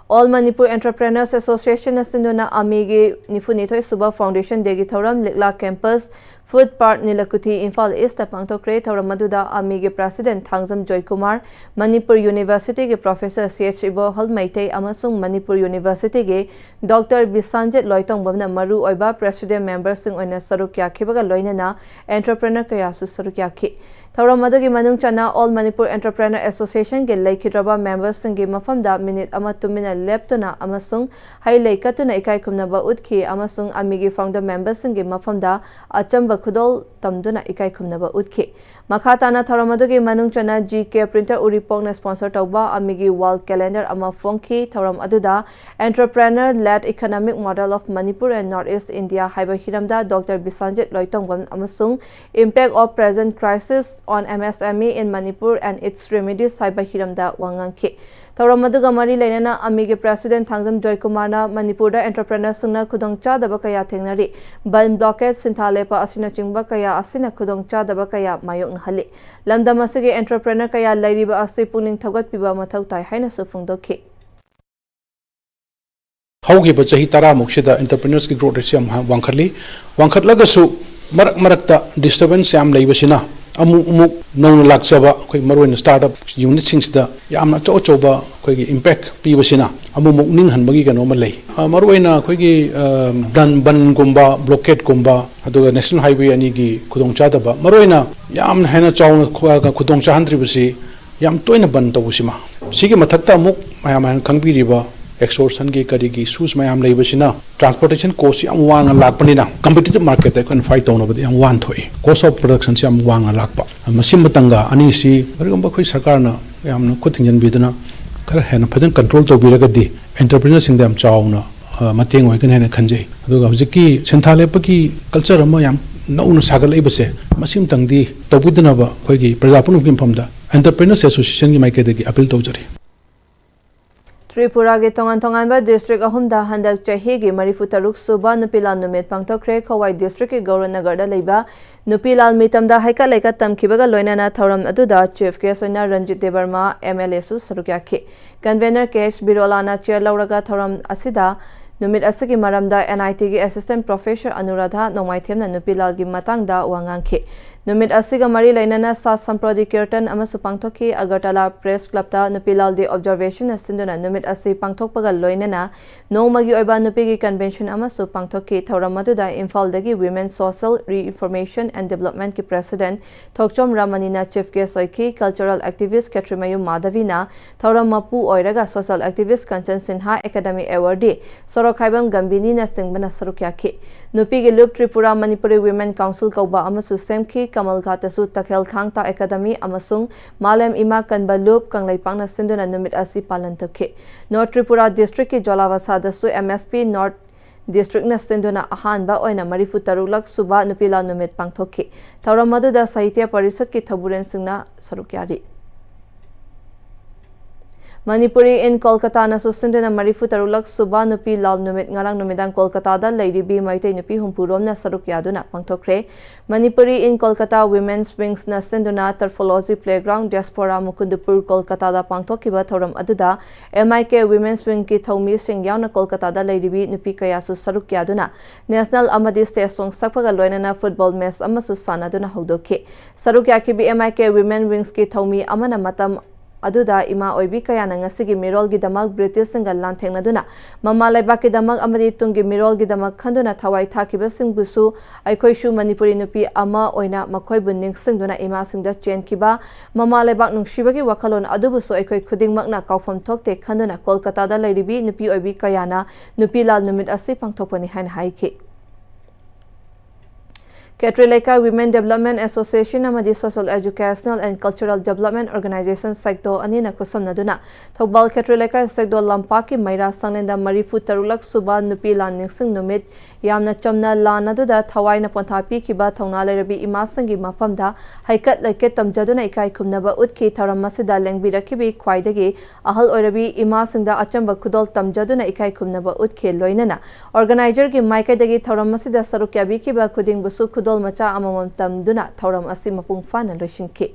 All Manipur Entrepreneurs Association ꯅ ꯁꯤꯟꯗꯨꯅ ꯑꯃꯤꯒꯤ ꯅꯤꯐꯨꯅꯤꯊꯣꯏ ꯁꯨꯕ Foundation Day ꯒꯤ ꯊꯧꯔꯝ ꯂꯤꯛꯂꯥ campus, food park, Nilakuthi, Imphal east ꯄꯥꯡꯊꯣꯛꯈ꯭ꯔꯦ꯫ ꯊꯧꯔꯝ ꯑꯗꯨꯗ ꯑꯃꯤꯒꯤ ꯄ꯭ꯔꯦꯁꯤꯗꯦꯟꯠ ꯊꯥꯡꯖꯝ ꯖꯣꯏꯀꯨꯃꯥꯔ, ꯃꯅꯤꯄꯨꯔ ꯌꯨꯅꯤꯚꯔꯁꯤꯇꯤꯒꯤ ꯄ꯭ꯔꯣꯐꯦꯁꯔ ꯁꯤ ꯑꯩꯆ ꯏꯕꯣꯍꯜ ꯃꯩꯇꯩ ꯑꯃꯁꯨꯡ ꯃꯅꯤꯄꯨꯔ ꯌꯨꯅꯤꯚꯔꯁꯤꯇꯤꯒꯤ ꯗꯣꯛꯇꯔ ꯕꯤꯁ꯭ꯋꯥꯟꯖꯤꯠ ꯂꯣꯏꯇꯣꯡꯕꯝꯅ ꯃꯔꯨ ꯑꯣꯏꯕ ꯄ꯭ꯔꯦꯁꯤꯗꯦꯟꯠ ꯃꯦꯝꯕꯔꯁꯤꯡ ꯑꯣꯏꯅ ꯁꯔꯨꯛ ꯌꯥꯈꯤꯕꯒ ꯂꯣꯏꯅꯅ ꯑꯦꯟꯇꯔꯄ꯭ꯔꯦꯅꯔ ꯀꯌꯥꯁꯨ ꯁꯔꯨꯛ ꯌꯥꯈꯤ꯫ ꯊꯧꯔꯝ ꯑꯗꯨꯒꯤ ꯃꯅꯨꯡ ꯆꯟꯅ All Manipur Entrepreneur Association ꯒꯤ ꯂꯩꯈꯤꯗ꯭ꯔꯕ ꯃꯦꯝꯕꯔꯁꯤꯡꯒꯤ ꯃꯐꯝꯗ ꯃꯤꯅꯤꯠ ꯑꯃ ꯇꯨꯃꯤꯟꯅ ꯂꯦꯞꯇꯨꯅ ꯑꯃꯁꯨꯡ ꯍꯩ ꯂꯩ ꯀꯠꯇꯨꯅ ꯏꯀꯥꯏ ꯈꯨꯝꯅꯕ ꯎꯠꯈꯤ ꯑꯃꯁꯨꯡ ꯑꯃꯤꯒꯤ ꯐꯥꯎꯟꯗꯔ ꯃꯦꯝꯕꯔꯁꯤꯡꯒꯤ ꯃꯐꯝꯗ ꯑꯆꯝꯕ ꯈꯨꯗꯣꯜ ꯇꯝꯗꯨꯅ ꯏꯀꯥꯏ ꯈꯨꯝꯅꯕ ꯎꯠꯈꯤ꯫ ꯃꯈꯥ ꯇꯥꯅ ꯊꯧꯔꯝ ꯑꯗꯨꯒꯤ ꯃꯅꯨꯡ ꯆꯟꯅ ꯖꯤ ꯀꯦ ꯄ꯭ꯔꯤꯟꯇꯔ ꯎꯔꯤꯄꯣꯛꯅ ꯁ꯭ꯄꯣꯟꯁꯔ ꯇꯧꯕ ꯑꯃꯤꯒꯤ ꯋꯥꯜ ꯀꯦꯂꯦꯟꯗꯔ ꯑꯃ ꯐꯣꯡꯈꯤ꯫ ꯊꯧꯔꯝ ꯑꯗꯨꯗ Entrepreneur Led Economic Model of Manipur and North East India ꯍꯥꯏꯕ ꯍꯤꯔꯝꯗ ꯗꯣꯛꯇꯔ ꯕꯤꯁ꯭ꯋꯥꯟꯖꯤꯠ ꯂꯣꯏꯇꯣꯡꯕꯝ ꯑꯃꯁꯨꯡ Impact of Present Crisis on M S M E in Manipur and Its Remedies ꯍꯥꯏꯕ ꯍꯤꯔꯝꯗ ꯋꯥ ꯉꯥꯡꯈꯤ꯫ ꯊꯧꯔꯝ ꯑꯗꯨꯒ ꯃꯔꯤ ꯂꯩꯅꯅ ꯑꯃꯤꯒꯤ ꯄ꯭ꯔꯦꯁꯤꯗꯦꯟꯠ ꯊꯥꯡꯖꯝ ꯖꯣꯏꯀꯨꯃꯥꯔꯅ ꯃꯅꯤꯄꯨꯔꯗ ꯑꯦꯟꯇꯔꯄ꯭ꯔꯦꯅꯔꯁꯤꯡꯅ ꯈꯨꯗꯣꯡꯆꯥꯗꯕ ꯀꯌꯥ ꯊꯦꯡꯅꯔꯤ, ꯕꯟ, ꯕ꯭ꯂꯣꯀꯦꯗ, ꯁꯤꯟꯊꯥ ꯂꯦꯞꯄ ꯑꯁꯤꯅꯆꯤꯡꯕ ꯀꯌꯥ ꯑꯁꯤꯅ ꯈꯨꯗꯣꯡꯆꯥꯗꯕ ꯀꯌꯥ ꯃꯥꯌꯣꯛꯅꯍꯜꯂꯤ꯫ ꯂꯝꯗꯝ ꯑꯁꯤꯒꯤ ꯑꯦꯟꯇꯔꯄ꯭ꯔꯦꯅꯔ ꯀꯌꯥ ꯂꯩꯔꯤꯕ ꯑꯁꯤ ꯄꯨꯛꯅꯤꯡ ꯊꯧꯒꯠꯄꯤꯕ ꯃꯊꯧ ꯇꯥꯏ ꯍꯥꯏꯅꯁꯨ ꯐꯣꯡꯗꯣꯛꯈꯤ꯫ ꯍꯧꯈꯤꯕ ꯆꯍꯤ ꯇꯔꯥꯃꯨꯛꯁꯤꯗ ꯑꯦꯟꯇꯔꯄ꯭ꯔꯦꯅꯔꯁꯀꯤ ꯒ꯭ꯔꯣꯠ ꯔꯦꯠꯁꯤ ꯌꯥꯝ ꯋꯥꯡꯈꯠꯂꯤ꯫ ꯋꯥꯡꯈꯠꯂꯒꯁꯨ ꯃꯔꯛ ꯃꯔꯛꯇ ꯗꯤꯁꯇꯔꯕꯦꯟꯁ ꯌꯥꯝ ꯂꯩꯕꯁꯤꯅ ꯑꯃꯨꯛ ꯑꯃꯨꯛ ꯅꯧꯅ ꯂꯥꯛꯆꯕ ꯑꯩꯈꯣꯏ ꯃꯔꯨꯑꯣꯏꯅ startup unitꯁꯤꯡꯁꯤꯗ ꯌꯥꯝꯅ ꯑꯆꯧ ꯑꯆꯧꯕ ꯑꯩꯈꯣꯏꯒꯤ impact ꯄꯤꯕꯁꯤꯅ ꯑꯃꯨꯛ ꯑꯃꯨꯛ ꯅꯤꯡꯍꯟꯕꯒꯤ ꯀꯩꯅꯣ ꯑꯃ ꯂꯩ꯫ ꯑ, ꯃꯔꯨꯑꯣꯏꯅ ꯑꯩꯈꯣꯏꯒꯤ, ꯑ, ꯕꯟ, ꯕꯟꯒꯨꯝꯕ, blockadeꯀꯨꯝꯕ, ꯑꯗꯨꯒ National Highway ꯑꯅꯤꯒꯤ ꯈꯨꯗꯣꯡꯆꯥꯗꯕ, ꯃꯔꯨꯑꯣꯏꯅ ꯌꯥꯝꯅ ꯍꯦꯟꯅ ꯆꯥꯎꯅ ꯈꯨ-, ꯈꯨꯗꯣꯡ ꯆꯥꯍꯟꯗ꯭ꯔꯤꯕꯁꯤ ꯌꯥꯝ ꯇꯣꯏꯅ ꯕꯟ ꯇꯧꯕꯁꯤꯃ꯫ ꯁꯤꯒꯤ ꯃꯊꯛꯇ ꯑꯃꯨꯛ ꯃꯌꯥꯝ ꯍꯥꯏꯅ ꯈꯪꯕꯤꯔꯤꯕ extortionꯒꯤ ꯀꯔꯤꯒꯤ issues ꯃꯌꯥꯝ ꯂꯩꯕꯁꯤꯅ transportation cost ꯌꯥꯝ ꯋꯥꯡꯅ ꯂꯥꯛꯄꯅꯤꯅ competitive marketꯇ ꯑꯩꯈꯣꯏꯅ fight ꯇꯧꯅꯕꯗ ꯌꯥꯝ ꯋꯥꯅ ꯊꯣꯛꯏ꯫ Cost of productionꯁꯤ ꯌꯥꯝ ꯋꯥꯡꯅ ꯂꯥꯛꯄ꯫ ꯃꯁꯤ ꯃꯇꯪꯒ ꯑꯅꯤꯁꯤ ꯀꯔꯤꯒꯨꯝꯕ ꯑꯩꯈꯣꯏ ꯁꯔꯀꯥꯔꯅ ꯌꯥꯝꯅ ꯈꯨꯠ ꯊꯤꯡꯖꯤꯟꯕꯤꯗꯨꯅ ꯈꯔ ꯍꯦꯟꯅ ꯐꯖꯅ control ꯇꯧꯕꯤꯔꯒꯗꯤ entrepreneurꯁꯤꯡꯗ ꯌꯥꯝ ꯆꯥꯎꯅ, ꯑ, ꯃꯇꯦꯡ ꯑꯣꯏꯒꯅꯤ ꯍꯥꯏꯅ ꯈꯟꯖꯩ꯫ ꯑꯗꯨꯒ ꯍꯧꯖꯤꯛꯀꯤ ꯁꯦꯟꯊꯥ ꯂꯦꯞꯄꯒꯤ culture ꯑꯃ ꯌꯥꯝ ꯅꯧꯅ ꯁꯥꯒꯠꯂꯛꯏꯕꯁꯦ, ꯃꯁꯤ ꯑꯃꯇꯪꯗꯤ ꯇꯧꯕꯤꯗꯅꯕ ꯑꯩꯈꯣꯏꯒꯤ ꯄ꯭ꯔꯖꯥ ꯄꯨꯝꯅꯃꯛꯀꯤ ꯃꯐꯝꯗ Entrepreneurs Associationꯒꯤ ꯃꯥꯏꯀꯩꯗꯒꯤ appeal ꯇꯧꯖꯔꯤ꯫ ꯇ꯭ꯔꯤꯄꯨꯔꯥꯒꯤ ꯇꯣꯉꯥꯟ ꯇꯣꯉꯥꯟꯕ district ꯑꯍꯨꯝꯗ ꯍꯟꯗꯛ ꯆꯍꯤꯒꯤ ꯃꯔꯤꯐꯨ ꯇꯔꯨꯛ ꯁꯨꯕ ꯅꯨꯄꯤ ꯂꯥꯜ ꯅꯨꯃꯤꯠ ꯄꯥꯡꯊꯣꯛꯈ꯭ꯔꯦ꯫ ꯈꯣꯋꯥꯏ districtꯀꯤ ꯒꯧꯔꯅꯒꯔꯗ ꯂꯩꯕ ꯅꯨꯄꯤ ꯂꯥꯜ ꯃꯤꯇꯝꯗ ꯍꯩꯀꯠ ꯂꯩꯀꯠ ꯇꯝꯈꯤꯕꯒ ꯂꯣꯏꯅꯅ ꯊꯧꯔꯝ ꯑꯗꯨꯗ chief guest ꯑꯣꯏꯅ ꯔꯟꯖꯤꯠ ꯗꯦꯕꯔꯃꯥ, MLAꯁꯨ ꯁꯔꯨꯛ ꯌꯥꯈꯤ꯫ Convener ꯀꯦ ꯑꯦꯁ ꯕꯤꯔꯣꯂꯥꯅ chair ꯂꯧꯔꯒ ꯊꯧꯔꯝ ꯑꯁꯤꯗ ꯅꯨꯃꯤꯠ ꯑꯁꯤꯒꯤ ꯃꯔꯝꯗ NITꯒꯤ assistant professor ꯑꯅꯨꯔꯥꯙꯥ ꯅꯣꯡꯃꯥꯏꯊꯦꯝꯅ ꯅꯨꯄꯤ ꯂꯥꯜꯒꯤ ꯃꯇꯥꯡꯗ ꯋꯥ ꯉꯥꯡꯈꯤ꯫ ꯅꯨꯃꯤꯠ ꯑꯁꯤꯒ ꯃꯔꯤ ꯂꯩꯅꯅ ꯁꯥꯠ ꯁꯝꯄ꯭ꯔꯣꯗꯤ ꯀꯤꯔꯇꯟ ꯑꯃꯁꯨ ꯄꯥꯡꯊꯣꯛꯈꯤ꯫ ꯑꯒꯔꯇꯂꯥ Press Clubꯇ ꯅꯨꯄꯤ ꯂꯥꯜ Day observationꯅ ꯁꯤꯟꯗꯨꯅ ꯅꯨꯃꯤꯠ ꯑꯁꯤ ꯄꯥꯡꯊꯣꯛꯄꯒ ꯂꯣꯏꯅꯅ ꯅꯣꯡꯃꯒꯤ ꯑꯣꯏꯕ ꯅꯨꯄꯤꯒꯤ convention ꯑꯃꯁꯨ ꯄꯥꯡꯊꯣꯛꯈꯤ꯫ ꯊꯧꯔꯝ ꯑꯗꯨꯗ ꯏꯝꯐꯥꯜꯗꯒꯤ Women Social Reinformation and Developmentꯀꯤ president Thokchom ꯔꯃꯅꯤꯅ chief guest ꯑꯣꯏꯈꯤ꯫ Cultural activist ꯈꯦꯇ꯭ꯔꯤꯃꯌꯨꯝ ꯃꯥꯙꯕꯤꯅ ꯊꯧꯔꯝ ꯃꯄꯨ ꯑꯣꯏꯔꯒ social activist Kanchan Sinha, academic awardee ꯁꯣꯔꯣꯛꯈꯥꯏꯕꯝ ꯒꯝꯚꯤꯅꯤꯅ ꯆꯤꯡꯕꯅ ꯁꯔꯨꯛ ꯌꯥꯈꯤ꯫ ꯅꯨꯄꯤꯒꯤ ꯂꯨꯞ ꯇ꯭ꯔꯤꯄꯨꯔꯥ ꯃꯅꯤꯄꯨꯔꯤ Women Council ꯀꯧꯕ ꯑꯃꯁꯨ ꯁꯦꯝꯈꯤ꯫ ꯀꯃꯜ ꯘꯥꯠꯇꯁꯨ ꯇꯈꯦꯜ ꯊꯥꯡ ꯇꯥ academy ꯑꯃꯁꯨꯡ ꯃꯥꯂꯦꯝ ꯏꯃꯥ ꯀꯟꯕ ꯂꯨꯞ ꯀꯪꯂꯩꯄꯥꯛꯅ ꯁꯤꯟꯗꯨꯅ ꯅꯨꯃꯤꯠ ꯑꯁꯤ ꯄꯥꯂꯟ ꯇꯧꯈꯤ꯫ North ꯇ꯭ꯔꯤꯄꯨꯔꯥ districtꯀꯤ ꯖꯣꯂꯥꯕꯁꯥꯗꯁꯨ MSP North districtꯅ ꯁꯤꯟꯗꯨꯅ ꯑꯍꯥꯟꯕ ꯑꯣꯏꯅ ꯃꯔꯤꯐꯨ ꯇꯔꯨꯛꯂꯛ ꯁꯨꯕ ꯅꯨꯄꯤ ꯂꯥꯜ ꯅꯨꯃꯤꯠ ꯄꯥꯡꯊꯣꯛꯈꯤ꯫ ꯊꯧꯔꯝ ꯑꯗꯨꯗ ꯁꯥꯍꯤꯇ꯭ꯌ ꯄꯔꯤꯁꯠꯀꯤ ꯊꯧꯕꯨꯔꯦꯟꯁꯤꯡꯅ ꯁꯔꯨꯛ ꯌꯥꯔꯤ꯫ Manipuri in Kolkatanaꯁꯨ ꯁꯤꯟꯗꯨꯅ ꯃꯔꯤꯐꯨ ꯇꯔꯨꯛꯂꯛ ꯁꯨꯕ ꯅꯨꯄꯤ ꯂꯥꯜ ꯅꯨꯃꯤꯠ ꯉꯔꯥꯡ ꯅꯨꯃꯤꯗꯥꯡ ꯀꯣꯜꯀꯇꯥꯗ ꯂꯩꯔꯤꯕꯤ ꯃꯩꯇꯩ ꯅꯨꯄꯤ ꯍꯨꯝꯐꯨ ꯔꯣꯝꯅ ꯁꯔꯨꯛ ꯌꯥꯗꯨꯅ ꯄꯥꯡꯊꯣꯛꯈ꯭ꯔꯦ꯫ Manipuri in Kolkata Women's Wingsꯅ ꯁꯤꯟꯗꯨꯅ Turfology Playground, Diaspora, Mukundpur, ꯀꯣꯜꯀꯇꯥꯗ ꯄꯥꯡꯊꯣꯛꯈꯤꯕ ꯊꯧꯔꯝ ꯑꯗꯨꯗ M I K Women's Wingꯀꯤ ꯊꯧꯃꯤꯁꯤꯡ ꯌꯥꯎꯅ ꯀꯣꯜꯀꯇꯥꯗ ꯂꯩꯔꯤꯕꯤ ꯅꯨꯄꯤ ꯀꯌꯥꯁꯨ ꯁꯔꯨꯛ ꯌꯥꯗꯨꯅ National ꯑꯃꯗꯤ State Song ꯁꯛꯄꯒ ꯂꯣꯏꯅꯅ football match ꯑꯃꯁꯨ ꯁꯥꯟꯅꯗꯨꯅ ꯍꯧꯗꯣꯛꯈꯤ꯫ ꯁꯔꯨꯛ ꯌꯥꯈꯤꯕꯤ M I K Women Wingsꯀꯤ ꯊꯧꯃꯤ ꯑꯃꯅ ꯃꯇꯝ ꯑꯗꯨꯗ ꯏꯃꯥ ꯑꯣꯏꯕꯤ ꯀꯌꯥꯅ ꯉꯁꯤꯒꯤ ꯃꯤꯔꯣꯜꯒꯤꯗꯃꯛ ꯕ꯭ꯔꯤꯇꯤꯁꯁꯤꯡꯒ ꯂꯥꯟꯊꯦꯡꯅꯗꯨꯅ ꯃꯃꯥ ꯂꯩꯕꯥꯛꯀꯤꯗꯃꯛ ꯑꯃꯗꯤ ꯇꯨꯡꯒꯤ ꯃꯤꯔꯣꯜꯒꯤꯗꯃꯛ ꯈꯟꯗꯨꯅ ꯊꯋꯥꯏ ꯊꯥꯈꯤꯕꯁꯤꯡꯕꯨꯁꯨ ꯑꯩꯈꯣꯏꯁꯨ ꯃꯅꯤꯄꯨꯔꯤ ꯅꯨꯄꯤ ꯑꯃ ꯑꯣꯏꯅ ꯃꯈꯣꯏꯕꯨ ꯅꯤꯡꯁꯤꯡꯗꯨꯅ ꯏꯃꯥꯁꯤꯡꯗ ꯆꯦꯟꯈꯤꯕ ꯃꯃꯥ ꯂꯩꯕꯥꯛ ꯅꯨꯡꯁꯤꯕꯒꯤ ꯋꯥꯈꯜꯂꯣꯟ ꯑꯗꯨꯕꯨꯁꯨ ꯑꯩꯈꯣꯏ ꯈꯨꯗꯤꯡꯃꯛꯅ ꯀꯥꯎꯐꯝ ꯊꯣꯛꯇꯦ ꯈꯟꯗꯨꯅ ꯀꯣꯜꯀꯇꯥꯗ ꯂꯩꯔꯤꯕꯤ ꯅꯨꯄꯤ ꯑꯣꯏꯕꯤ ꯀꯌꯥꯅ ꯅꯨꯄꯤ ꯂꯥꯜ ꯅꯨꯃꯤꯠ ꯑꯁꯤ ꯄꯥꯡꯊꯣꯛꯄꯅꯤ ꯍꯥꯏꯅ ꯍꯥꯏꯈꯤ꯫ ꯈꯦꯇ꯭ꯔꯤ ꯂꯩꯀꯥꯏ Women Development Association ꯑꯃꯗꯤ Social Educational and Cultural Development Organization ꯁꯦꯛꯇꯣ ꯑꯅꯤꯅ ꯈꯨꯠꯁꯝꯅꯗꯨꯅ ꯊꯧꯕꯥꯜ ꯈꯦꯇ꯭ꯔꯤ ꯂꯩꯀꯥꯏ ꯁꯦꯛꯇꯣ ꯂꯝꯄꯥꯛꯀꯤ ꯃꯩꯔꯥ ꯁꯪꯂꯦꯟꯗ ꯃꯔꯤꯐꯨ ꯇꯔꯨꯛꯂꯛ ꯁꯨꯕ ꯅꯨꯄꯤ ꯂꯥꯟ ꯅꯤꯡꯁꯤꯡ ꯅꯨꯃꯤꯠ ꯌꯥꯝꯅ ꯆꯝꯅ ꯂꯥꯟ ꯑꯗꯨꯗ ꯊꯋꯥꯏꯅ ꯄꯣꯟꯊꯥ ꯄꯤꯈꯤꯕ ꯊꯧꯅꯥ ꯂꯩꯔꯕꯤ ꯏꯃꯥꯁꯤꯡꯒꯤ ꯃꯐꯝꯗ ꯍꯩꯀꯠ ꯂꯩꯀꯠ ꯇꯝꯖꯗꯨꯅ ꯏꯀꯥꯏ ꯈꯨꯝꯅꯕ ꯎꯠꯈꯤ꯫ ꯊꯧꯔꯝ ꯑꯁꯤꯗ ꯂꯦꯡꯕꯤꯔꯛꯈꯤꯕꯤ ꯈ꯭ꯋꯥꯏꯗꯒꯤ ꯑꯍꯜ ꯑꯣꯏꯔꯕꯤ ꯏꯃꯥꯁꯤꯡꯗ ꯑꯆꯝꯕ ꯈꯨꯗꯣꯜ ꯇꯝꯖꯗꯨꯅ ꯏꯀꯥꯏ ꯈꯨꯝꯅꯕ ꯎꯠꯈꯤ꯫ ꯂꯣꯏꯅꯅ organizerꯒꯤ ꯃꯥꯏꯀꯩꯗꯒꯤ ꯊꯧꯔꯝ ꯑꯁꯤꯗ ꯁꯔꯨꯛ ꯌꯥꯕꯤꯈꯤꯕ ꯈꯨꯗꯤꯡꯕꯨꯁꯨ ꯈꯨꯗꯣꯜ ꯃꯆꯥ ꯑꯃꯃꯝ ꯇꯝꯗꯨꯅ ꯊꯧꯔꯝ ꯑꯁꯤ ꯃꯄꯨꯡ ꯐꯥꯅ ꯂꯣꯏꯁꯤꯟꯈꯤ꯫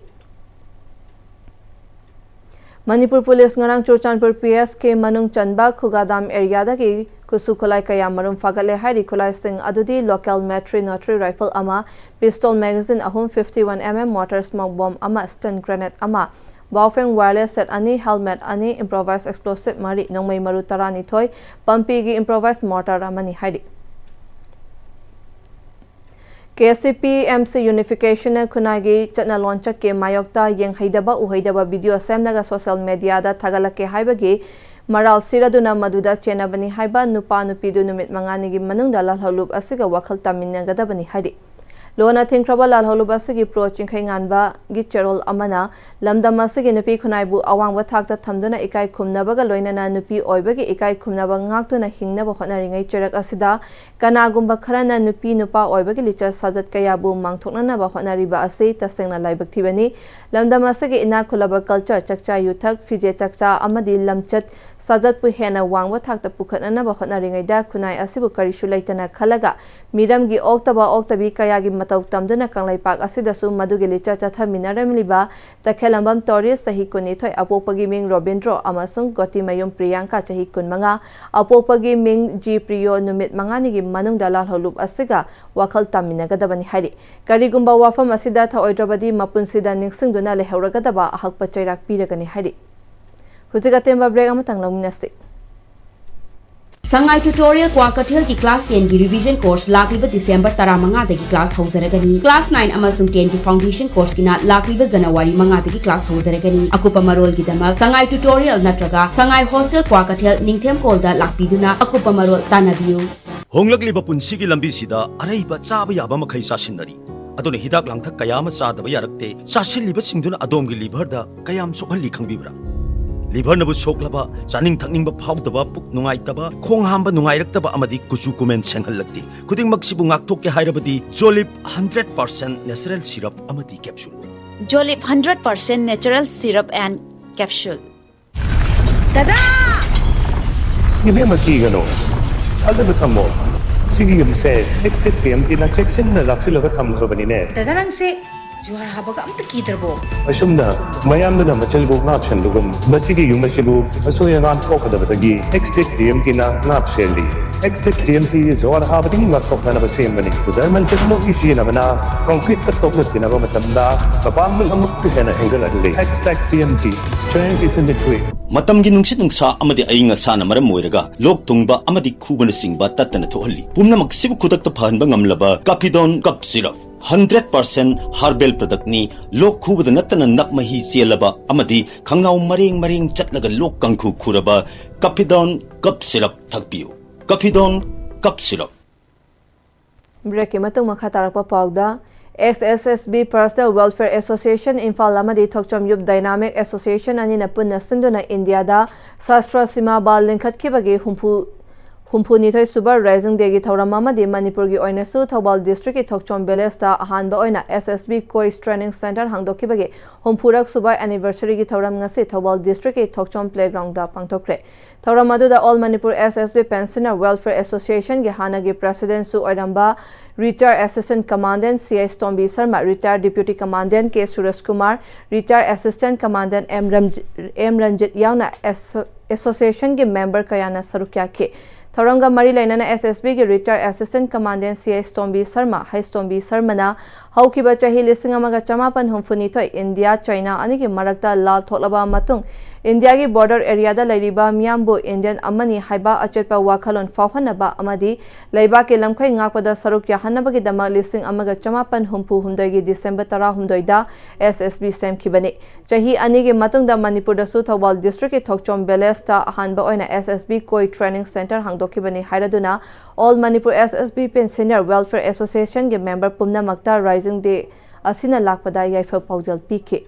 ꯃꯅꯤꯄꯨꯔ ꯄꯨꯂꯤꯁ ꯉꯔꯥꯡ ꯆꯨꯔꯆꯥꯟꯄꯨꯔ P S ꯀꯤ ꯃꯅꯨꯡ ꯆꯟꯕ ꯈꯨꯒꯥꯗꯥꯝ areaꯗꯒꯤ ꯈꯨꯠꯁꯨ ꯈꯨꯠꯂꯥꯏ ꯀꯌꯥ ꯃꯔꯨꯝ ꯐꯥꯒꯠꯂꯦ ꯍꯥꯏꯔꯤ꯫ ꯈꯨꯠꯂꯥꯏꯁꯤꯡ ꯑꯗꯨꯗꯤ local Maitri notary rifle ꯑꯃ, pistol magazine ꯑꯍꯨꯝ, fifty-one M M mortar smoke bomb ꯑꯃ, stun grenade ꯑꯃ, Baofeng wireless set ꯑꯅꯤ, helmet ꯑꯅꯤ, improvised explosive ꯃꯔꯤ, ꯅꯣꯡꯃꯩ ꯃꯔꯨ ꯇꯔꯥꯅꯤꯊꯣꯏ, ꯄꯝꯄꯤꯒꯤ improvised mortar ꯑꯃꯅꯤ ꯍꯥꯏꯔꯤ꯫ K C P M C unificationꯅ ꯈꯨꯟꯅꯥꯏꯒꯤ ꯆꯠꯅ ꯂꯣꯟꯆꯠꯀꯤ ꯃꯥꯌꯣꯛꯇ ꯌꯦꯡꯍꯩꯗꯕ ꯎꯍꯩꯗꯕ video ꯁꯦꯝꯂꯒ social mediaꯗ ꯊꯥꯒꯠꯂꯛꯀꯦ ꯍꯥꯏꯕꯒꯤ ꯃꯔꯥꯜ ꯁꯤꯔꯗꯨꯅ ꯃꯗꯨꯗ ꯆꯦꯟꯅꯕꯅꯤ ꯍꯥꯏꯕ ꯅꯨꯄꯥ ꯅꯨꯄꯤꯗꯨ ꯅꯨꯃꯤꯠ ꯃꯉꯥꯅꯤꯒꯤ ꯃꯅꯨꯡꯗ ꯂꯥꯜꯍꯧꯂꯨꯞ ꯑꯁꯤꯒ ꯋꯥꯈꯜ ꯇꯥꯃꯤꯟꯅꯒꯗꯕꯅꯤ ꯍꯥꯏꯔꯤ꯫ ꯂꯣꯟꯅ ꯊꯤꯡꯈ꯭ꯔꯕ ꯂꯥꯜꯍꯧꯂꯨꯞ ꯑꯁꯤꯒꯤ ꯄ꯭ꯔꯣ ꯆꯤꯡꯈꯩꯉꯥꯟꯕꯒꯤ ꯆꯦꯔꯣꯜ ꯑꯃꯅ ꯂꯝꯗꯝ ꯑꯁꯤꯒꯤ ꯅꯨꯄꯤ ꯈꯨꯟꯅꯥꯏꯕꯨ ꯑꯋꯥꯡꯕ ꯊꯥꯛꯇ ꯊꯝꯗꯨꯅ ꯏꯀꯥꯏ ꯈꯨꯝꯅꯕꯒ ꯂꯣꯏꯅꯅ ꯅꯨꯄꯤ ꯑꯣꯏꯕꯒꯤ ꯏꯀꯥꯏ ꯈꯨꯝꯅꯕ ꯉꯥꯛꯇꯨꯅ ꯍꯤꯡꯅꯕ ꯍꯣꯠꯅꯔꯤꯉꯩ ꯆꯩꯔꯛ ꯑꯁꯤꯗ ꯀꯅꯥꯒꯨꯝꯕ ꯈꯔꯅ ꯅꯨꯄꯤ ꯅꯨꯄꯥ ꯑꯣꯏꯕꯒꯤ ꯂꯤꯆꯠ ꯁꯥꯖꯠ ꯀꯌꯥꯕꯨ ꯃꯥꯡꯊꯣꯛꯅꯅꯕ ꯍꯣꯠꯅꯔꯤꯕ ꯑꯁꯤ ꯇꯁꯦꯡꯅ ꯂꯥꯏꯕꯛ ꯊꯤꯕꯅꯤ꯫ ꯂꯝꯗꯝ ꯑꯁꯤꯒꯤ ꯏꯅꯥꯛ ꯈꯨꯜꯂꯕ ꯀꯜꯆꯔ, ꯆꯥꯛꯆꯥ ꯌꯨꯊꯛ, ꯐꯤꯖꯦꯠ ꯆꯥꯛꯆꯥ ꯑꯃꯗꯤ ꯂꯝꯆꯠ ꯁꯥꯖꯠꯄꯨ ꯍꯦꯟꯅ ꯋꯥꯡꯕ ꯊꯥꯛꯇ ꯄꯨꯈꯠꯅꯅꯕ ꯍꯣꯠꯅꯔꯤꯉꯩꯗ ꯈꯨꯟꯅꯥꯏ ꯑꯁꯤꯕꯨ ꯀꯔꯤꯁꯨ ꯂꯩꯇꯅ ꯈꯜꯂꯒ ꯃꯤꯔꯝꯒꯤ ꯑꯣꯛꯇꯕ ꯑꯣꯛꯇꯕꯤ ꯀꯌꯥꯒꯤ ꯃꯇꯧ ꯇꯝꯗꯨꯅ ꯀꯪꯂꯩꯄꯥꯛ ꯑꯁꯤꯗꯁꯨ ꯃꯗꯨꯒꯤ ꯂꯤꯆꯠ ꯆꯠꯊꯃꯤꯟꯅꯔꯝꯂꯤꯕ ꯇꯈꯦꯂꯝꯕꯝ ꯇꯣꯔꯤꯁ, ꯆꯍꯤ ꯀꯨꯟꯅꯤꯊꯣꯏ, ꯑꯄꯣꯛꯄꯒꯤ ꯃꯤꯡ ꯔꯣꯕꯤꯟꯗ꯭ꯔꯣ, ꯑꯃꯁꯨꯡ ꯒꯣꯇꯤꯃꯌꯨꯝ ꯄ꯭ꯔꯤꯌꯥꯡꯀꯥ, ꯆꯍꯤ ꯀꯨꯟꯃꯉꯥ, ꯑꯄꯣꯛꯄꯒꯤ ꯃꯤꯡ ꯖꯤ ꯄ꯭ꯔꯤꯌꯣ, ꯅꯨꯃꯤꯠ ꯃꯉꯥꯅꯤꯒꯤ ꯃꯅꯨꯡꯗ ꯂꯥꯜꯍꯧꯂꯨꯞ ꯑꯁꯤꯒ ꯋꯥꯈꯜ ꯇꯥꯃꯤꯟꯅꯒꯗꯕꯅꯤ ꯍꯥꯏꯔꯤ꯫ ꯀꯔꯤꯒꯨꯝꯕ ꯋꯥꯐꯝ ꯑꯁꯤꯗ ꯊꯧꯑꯣꯏꯗ꯭ꯔꯕꯗꯤ ꯃꯄꯨꯟꯁꯤꯗ ꯅꯤꯡꯁꯤꯡꯗꯨꯅ ꯂꯩꯍꯧꯔꯒꯗꯕ ꯑꯍꯛꯄ ꯆꯩꯔꯥꯛ ꯄꯤꯔꯒꯅꯤ ꯍꯥꯏꯔꯤ꯫ ꯍꯧꯖꯤꯛ ꯑꯇꯦꯟꯕ ꯕ꯭ꯔꯦꯛ ꯑꯃꯇꯪ ꯂꯧꯃꯤꯟꯅꯁꯤ꯫ ꯁꯉꯥꯏ ꯇ꯭ꯌꯨꯇꯣꯔꯤꯌꯦꯜ ꯀ꯭ꯋꯥꯀꯩꯊꯦꯜꯒꯤ ꯀ꯭ꯂꯥꯁ ꯇꯦꯟꯒꯤ ꯔꯤꯚꯤꯖꯟ ꯀꯣꯔꯁ ꯂꯥꯛꯂꯤꯕ ꯗꯤꯁꯦꯝꯕꯔ ꯇꯔꯥꯃꯉꯥꯗꯒꯤ ꯀ꯭ꯂꯥꯁ ꯍꯧꯖꯔꯒꯅꯤ꯫ ꯀ꯭ꯂꯥꯁ ꯅꯥꯏꯟ ꯑꯃꯁꯨꯡ ꯇꯦꯟꯒꯤ ꯐꯥꯎꯟꯗꯦꯁꯟ ꯀꯣꯔꯁꯀꯤꯅ ꯂꯥꯛꯂꯤꯕ ꯖꯅꯋꯥꯔꯤ ꯃꯉꯥꯗꯒꯤ ꯀ꯭ꯂꯥꯁ ꯍꯧꯖꯔꯒꯅꯤ꯫ ꯑꯀꯨꯞꯄ ꯃꯔꯣꯜꯒꯤꯗꯃꯛ ꯁꯉꯥꯏ ꯇ꯭ꯌꯨꯇꯣꯔꯤꯌꯦꯜ ꯅꯠꯇ꯭ꯔꯒ ꯁꯉꯥꯏ ꯍꯣꯁꯇꯦꯜ ꯀ꯭ꯋꯥꯀꯩꯊꯦꯜ ꯅꯤꯡꯊꯦꯝ ꯀꯣꯜꯗ ꯂꯥꯛꯄꯤꯗꯨꯅ ꯑꯀꯨꯞꯄ ꯃꯔꯣꯜ ꯇꯥꯟꯅꯕꯤꯌꯨ꯫ ꯍꯣꯡꯂꯛꯂꯤꯕ ꯄꯨꯟꯁꯤꯒꯤ ꯂꯝꯕꯤꯁꯤꯗ ꯑꯔꯩꯕ ꯆꯥꯕ ꯌꯥꯕ ꯃꯈꯩ ꯆꯥꯁꯤꯟꯅꯔꯤ꯫ ꯑꯗꯨꯅ ꯍꯤꯗꯥꯛ ꯂꯥꯡꯊꯛ ꯀꯌꯥ ꯑꯃ ꯆꯥꯗꯕ ꯌꯥꯔꯛꯇꯦ꯫ ꯆꯥꯁꯤꯜꯂꯤꯕꯁꯤꯡꯗꯨꯅ ꯑꯗꯣꯝꯒꯤ ꯂꯤꯚꯔꯗ ꯀꯌꯥꯝ ꯁꯣꯛꯍꯜꯂꯤ ꯈꯪꯕꯤꯕ꯭ꯔꯥ? ꯂꯤꯚꯔꯅꯕꯨ ꯁꯣꯛꯂꯕ, ꯆꯥꯅꯤꯡ ꯊꯛꯅꯤꯡꯕ ꯐꯥꯎꯗꯕ, ꯄꯨꯛ ꯅꯨꯡꯉꯥꯏꯇꯕ, ꯈꯣꯡ ꯍꯥꯝꯕ ꯅꯨꯡꯉꯥꯏꯔꯛꯇꯕ ꯑꯃꯗꯤ ꯀꯨꯆꯨ ꯀꯨꯃꯦꯟ ꯁꯦꯡꯍꯜꯂꯛꯇꯦ꯫ ꯈꯨꯗꯤꯡꯃꯛꯁꯤꯕꯨ ꯉꯥꯛꯊꯣꯛꯀꯦ ꯍꯥꯏꯔꯕꯗꯤ ꯖꯣꯂꯤꯞ ꯍꯟꯗ꯭ꯔꯦꯠ ꯄꯥꯔꯁꯦꯟ ꯅꯦꯆꯔꯦꯜ ꯁꯤꯔꯞ ꯑꯃꯗꯤ capsule. Jolip hundred percent natural syrup and capsule. ꯗꯗꯥ! ꯏꯕꯦꯝꯃ, ꯀꯤꯒꯅꯨ꯫ ꯊꯥꯖꯕ ꯊꯝꯃꯣ꯫ ꯁꯤꯒꯤ ꯌꯨꯝꯁꯦ ꯑꯦꯛꯁꯇꯦꯛ ꯇꯤ ꯑꯦꯝ ꯇꯤꯅ ꯆꯦꯛꯁꯤꯟꯅ ꯂꯥꯛꯁꯤꯜꯂꯒ ꯊꯝꯈ꯭ꯔꯕꯅꯤꯅꯦ꯫ ꯗꯗꯥ, ꯅꯪꯁꯦ ꯖꯨꯍꯥꯔ ꯍꯥꯕꯒ ꯑꯝꯇ ꯀꯤꯗ꯭ꯔꯕꯣ? ꯑꯁꯨꯝꯅ ꯃꯌꯥꯝꯗꯨꯅ ꯃꯆꯤꯜꯕꯨ ꯉꯥꯛ ꯁꯦꯟꯕꯒꯨꯝ, ꯃꯁꯤꯒꯤ ꯌꯨꯝ ꯑꯁꯤꯕꯨ ꯑꯁꯣꯏ ꯑꯉꯥꯝ ꯊꯣꯛꯀꯗꯕꯗꯒꯤ ꯑꯦꯛꯁꯇꯦꯛ ꯇꯤ ꯑꯦꯝ ꯇꯤꯅ ꯉꯥꯛ ꯁꯦꯜꯂꯤ꯫ ꯑꯦꯛꯁꯇꯦꯛ ꯇꯤ ꯑꯦꯝ ꯇꯤ ꯖꯨꯍꯥꯔ ꯍꯥꯕꯗꯒꯤ ꯉꯥꯛꯊꯣꯛꯅꯅꯕ ꯁꯦꯝꯕꯅꯤ꯫ ꯖꯔꯃꯟ ꯇꯦꯛꯅꯣꯂꯣꯖꯤ ꯁꯤꯖꯤꯟꯅꯕꯅ ꯀꯣꯡꯀ꯭ꯔꯤꯠꯀ ꯇꯣꯛꯅ ꯇꯤꯟꯅꯕ ꯃꯇꯝꯗ ꯃꯄꯥꯡꯒꯜ ꯑꯃꯨꯛꯀ ꯍꯦꯟꯅ ꯍꯦꯟꯒꯠꯍꯜꯂꯤ꯫ Extech T M T, strength is in the grip. ꯃꯇꯝꯒꯤ ꯅꯨꯡꯁꯤꯠ ꯅꯨꯡꯁꯥ ꯑꯃꯗꯤ ꯑꯏꯪ ꯑꯁꯥꯅ ꯃꯔꯝ ꯑꯣꯏꯔꯒ ꯂꯣꯛ ꯊꯨꯡꯕ ꯑꯃꯗꯤ ꯈꯨꯕꯅꯆꯤꯡꯕ ꯇꯠꯇꯅ ꯊꯣꯛꯍꯜꯂꯤ꯫ ꯄꯨꯝꯅꯃꯛꯁꯤꯕꯨ ꯈꯨꯗꯛꯇ ꯐꯍꯟꯕ ꯉꯝꯂꯕ ꯀꯥꯐꯤꯗꯣꯟ cough syrup. Hundred percent herbal ꯄ꯭ꯔꯗꯛꯅꯤ꯫ ꯂꯣꯛ ꯈꯨꯕꯗ ꯅꯠꯇꯅ ꯅꯞ ꯃꯍꯤ ꯆꯦꯜꯂꯕ ꯑꯃꯗꯤ ꯈꯪꯅꯥꯎ ꯃꯔꯦꯡ ꯃꯔꯦꯡ ꯆꯠꯂꯒ ꯂꯣꯛ ꯀꯥꯡꯈꯨ ꯈꯨꯔꯕ ꯀꯥꯐꯤꯗꯣꯟ ꯀꯞ ꯁꯤꯔꯞ ꯊꯛꯄꯤꯌꯨ꯫ ꯀꯥꯐꯤꯗꯣꯟ cough syrup. ꯕ꯭ꯔꯦꯛꯀꯤ ꯃꯇꯨꯡ ꯃꯈꯥ ꯇꯥꯔꯛꯄ ꯄꯥꯎꯗ, ex S S B Personal Welfare Association Imphal ꯑꯃꯗꯤ ꯊꯣꯛꯆꯣꯝ Youth Dynamic Association ꯑꯅꯤꯅ ꯄꯨꯟꯅ ꯁꯤꯟꯗꯨꯅ ꯏꯟꯗꯤꯌꯥꯗ ꯁꯥꯁꯇ꯭ꯔ ꯁꯤꯃꯥ ꯕꯥꯜ ꯂꯤꯡꯈꯠꯈꯤꯕꯒꯤ ꯍꯨꯝꯐꯨ ꯍꯨꯝꯐꯨꯅꯤꯊꯣꯏ ꯁꯨꯕ Rising Dayꯒꯤ ꯊꯧꯔꯝ ꯑꯃꯗꯤ ꯃꯅꯤꯄꯨꯔꯒꯤ ꯑꯣꯏꯅꯁꯨ ꯊꯧꯕꯥꯜ ꯗꯤꯁꯇ꯭ꯔꯤꯛꯀꯤ ꯊꯣꯛꯆꯣꯝ ꯚꯤꯂꯦꯖꯇ ꯑꯍꯥꯟꯕ ꯑꯣꯏꯅ ꯑꯦꯁ ꯑꯦꯁ ꯕꯤ ꯀꯣꯏꯁ ꯇ꯭ꯔꯦꯅꯤꯡ ꯁꯦꯟꯇꯔ ꯍꯥꯡꯗꯣꯛꯈꯤꯕꯒꯤ ꯍꯨꯝꯐꯨꯔꯛ ꯁꯨꯕ anniversaryꯒꯤ ꯊꯧꯔꯝ ꯉꯁꯤ ꯊꯧꯕꯥꯜ ꯗꯤꯁꯇ꯭ꯔꯤꯛꯀꯤ ꯊꯣꯛꯆꯣꯝ playgroundꯗ ꯄꯥꯡꯊꯣꯛꯈ꯭ꯔꯦ꯫ ꯊꯧꯔꯝ ꯑꯗꯨꯗ All Manipur S S B Pensioner Welfare Associationꯒꯤ ꯍꯥꯟꯅꯒꯤ presidentꯁꯨ ꯑꯣꯏꯔꯝꯕ retired assistant commandant C I ꯁ꯭ꯇꯣꯝꯕꯤ Sharma, retired deputy commandant K Suraj Kumar, retired assistant commandant M ꯔꯝꯖꯤ-, M Ranjit ꯌꯥꯎꯅ ꯑꯦꯁꯣ-, associationꯒꯤ member ꯀꯌꯥꯅ ꯁꯔꯨꯛ ꯌꯥꯈꯤ꯫ ꯊꯧꯔꯝꯒ ꯃꯔꯤ ꯂꯩꯅꯅ S S Bꯒꯤ retired assistant commandant C I ꯁ꯭ꯇꯣꯝꯕꯤ Sharma, ꯍꯩꯁ ꯁ꯭ꯇꯣꯝꯕꯤ ꯁꯔꯃꯅ ꯍꯧꯈꯤꯕ ꯆꯍꯤ ꯂꯤꯁꯤꯡ ꯑꯃꯒ ꯆꯃꯥꯄꯟ ꯍꯨꯝꯐꯨꯅꯤꯊꯣꯏ ꯏꯟꯗꯤꯌꯥ ꯆꯥꯏꯅꯥ ꯑꯅꯤꯒꯤ ꯃꯔꯛꯇ ꯂꯥꯜ ꯊꯣꯛꯂꯕ ꯃꯇꯨꯡ ꯏꯟꯗꯤꯌꯥꯒꯤ border areaꯗ ꯂꯩꯔꯤꯕ ꯃꯤꯌꯥꯝꯕꯨ Indian ꯑꯃꯅꯤ ꯍꯥꯏꯕ ꯑꯆꯦꯠꯄ ꯋꯥꯈꯜꯂꯣꯟ ꯐꯥꯎꯍꯟꯅꯕ ꯑꯃꯗꯤ ꯂꯩꯕꯥꯛꯀꯤ ꯂꯝꯈꯩ ꯉꯥꯛꯄꯗ ꯁꯔꯨꯛ ꯌꯥꯍꯟꯅꯕꯒꯤꯗꯃꯛ ꯂꯤꯁꯤꯡ ꯑꯃꯒ ꯆꯃꯥꯄꯟ ꯍꯨꯝꯐꯨ ꯍꯨꯝꯗꯣꯏꯒꯤ December ꯇꯔꯥꯍꯨꯝꯗꯣꯏꯗ S S B ꯁꯦꯝꯈꯤꯕꯅꯤ꯫ ꯆꯍꯤ ꯑꯅꯤꯒꯤ ꯃꯇꯨꯡꯗ ꯃꯅꯤꯄꯨꯔꯗꯁꯨ ꯊꯧꯕꯥꯜ districtꯀꯤ ꯊꯣꯛꯆꯣꯝ villageꯇ ꯑꯍꯥꯟꯕ ꯑꯣꯏꯅ S S B ꯀꯣꯏ training center ꯍꯥꯡꯗꯣꯛꯈꯤꯕꯅꯤ ꯍꯥꯏꯔꯗꯨꯅ All Manipur S S B Pensioner Welfare Associationꯒꯤ member ꯄꯨꯝꯅꯃꯛꯇ Rising Day ꯑꯁꯤꯅ ꯂꯥꯛꯄꯗ ꯌꯥꯏꯐ ꯄꯥꯎꯖꯦꯜ ꯄꯤꯈꯤ꯫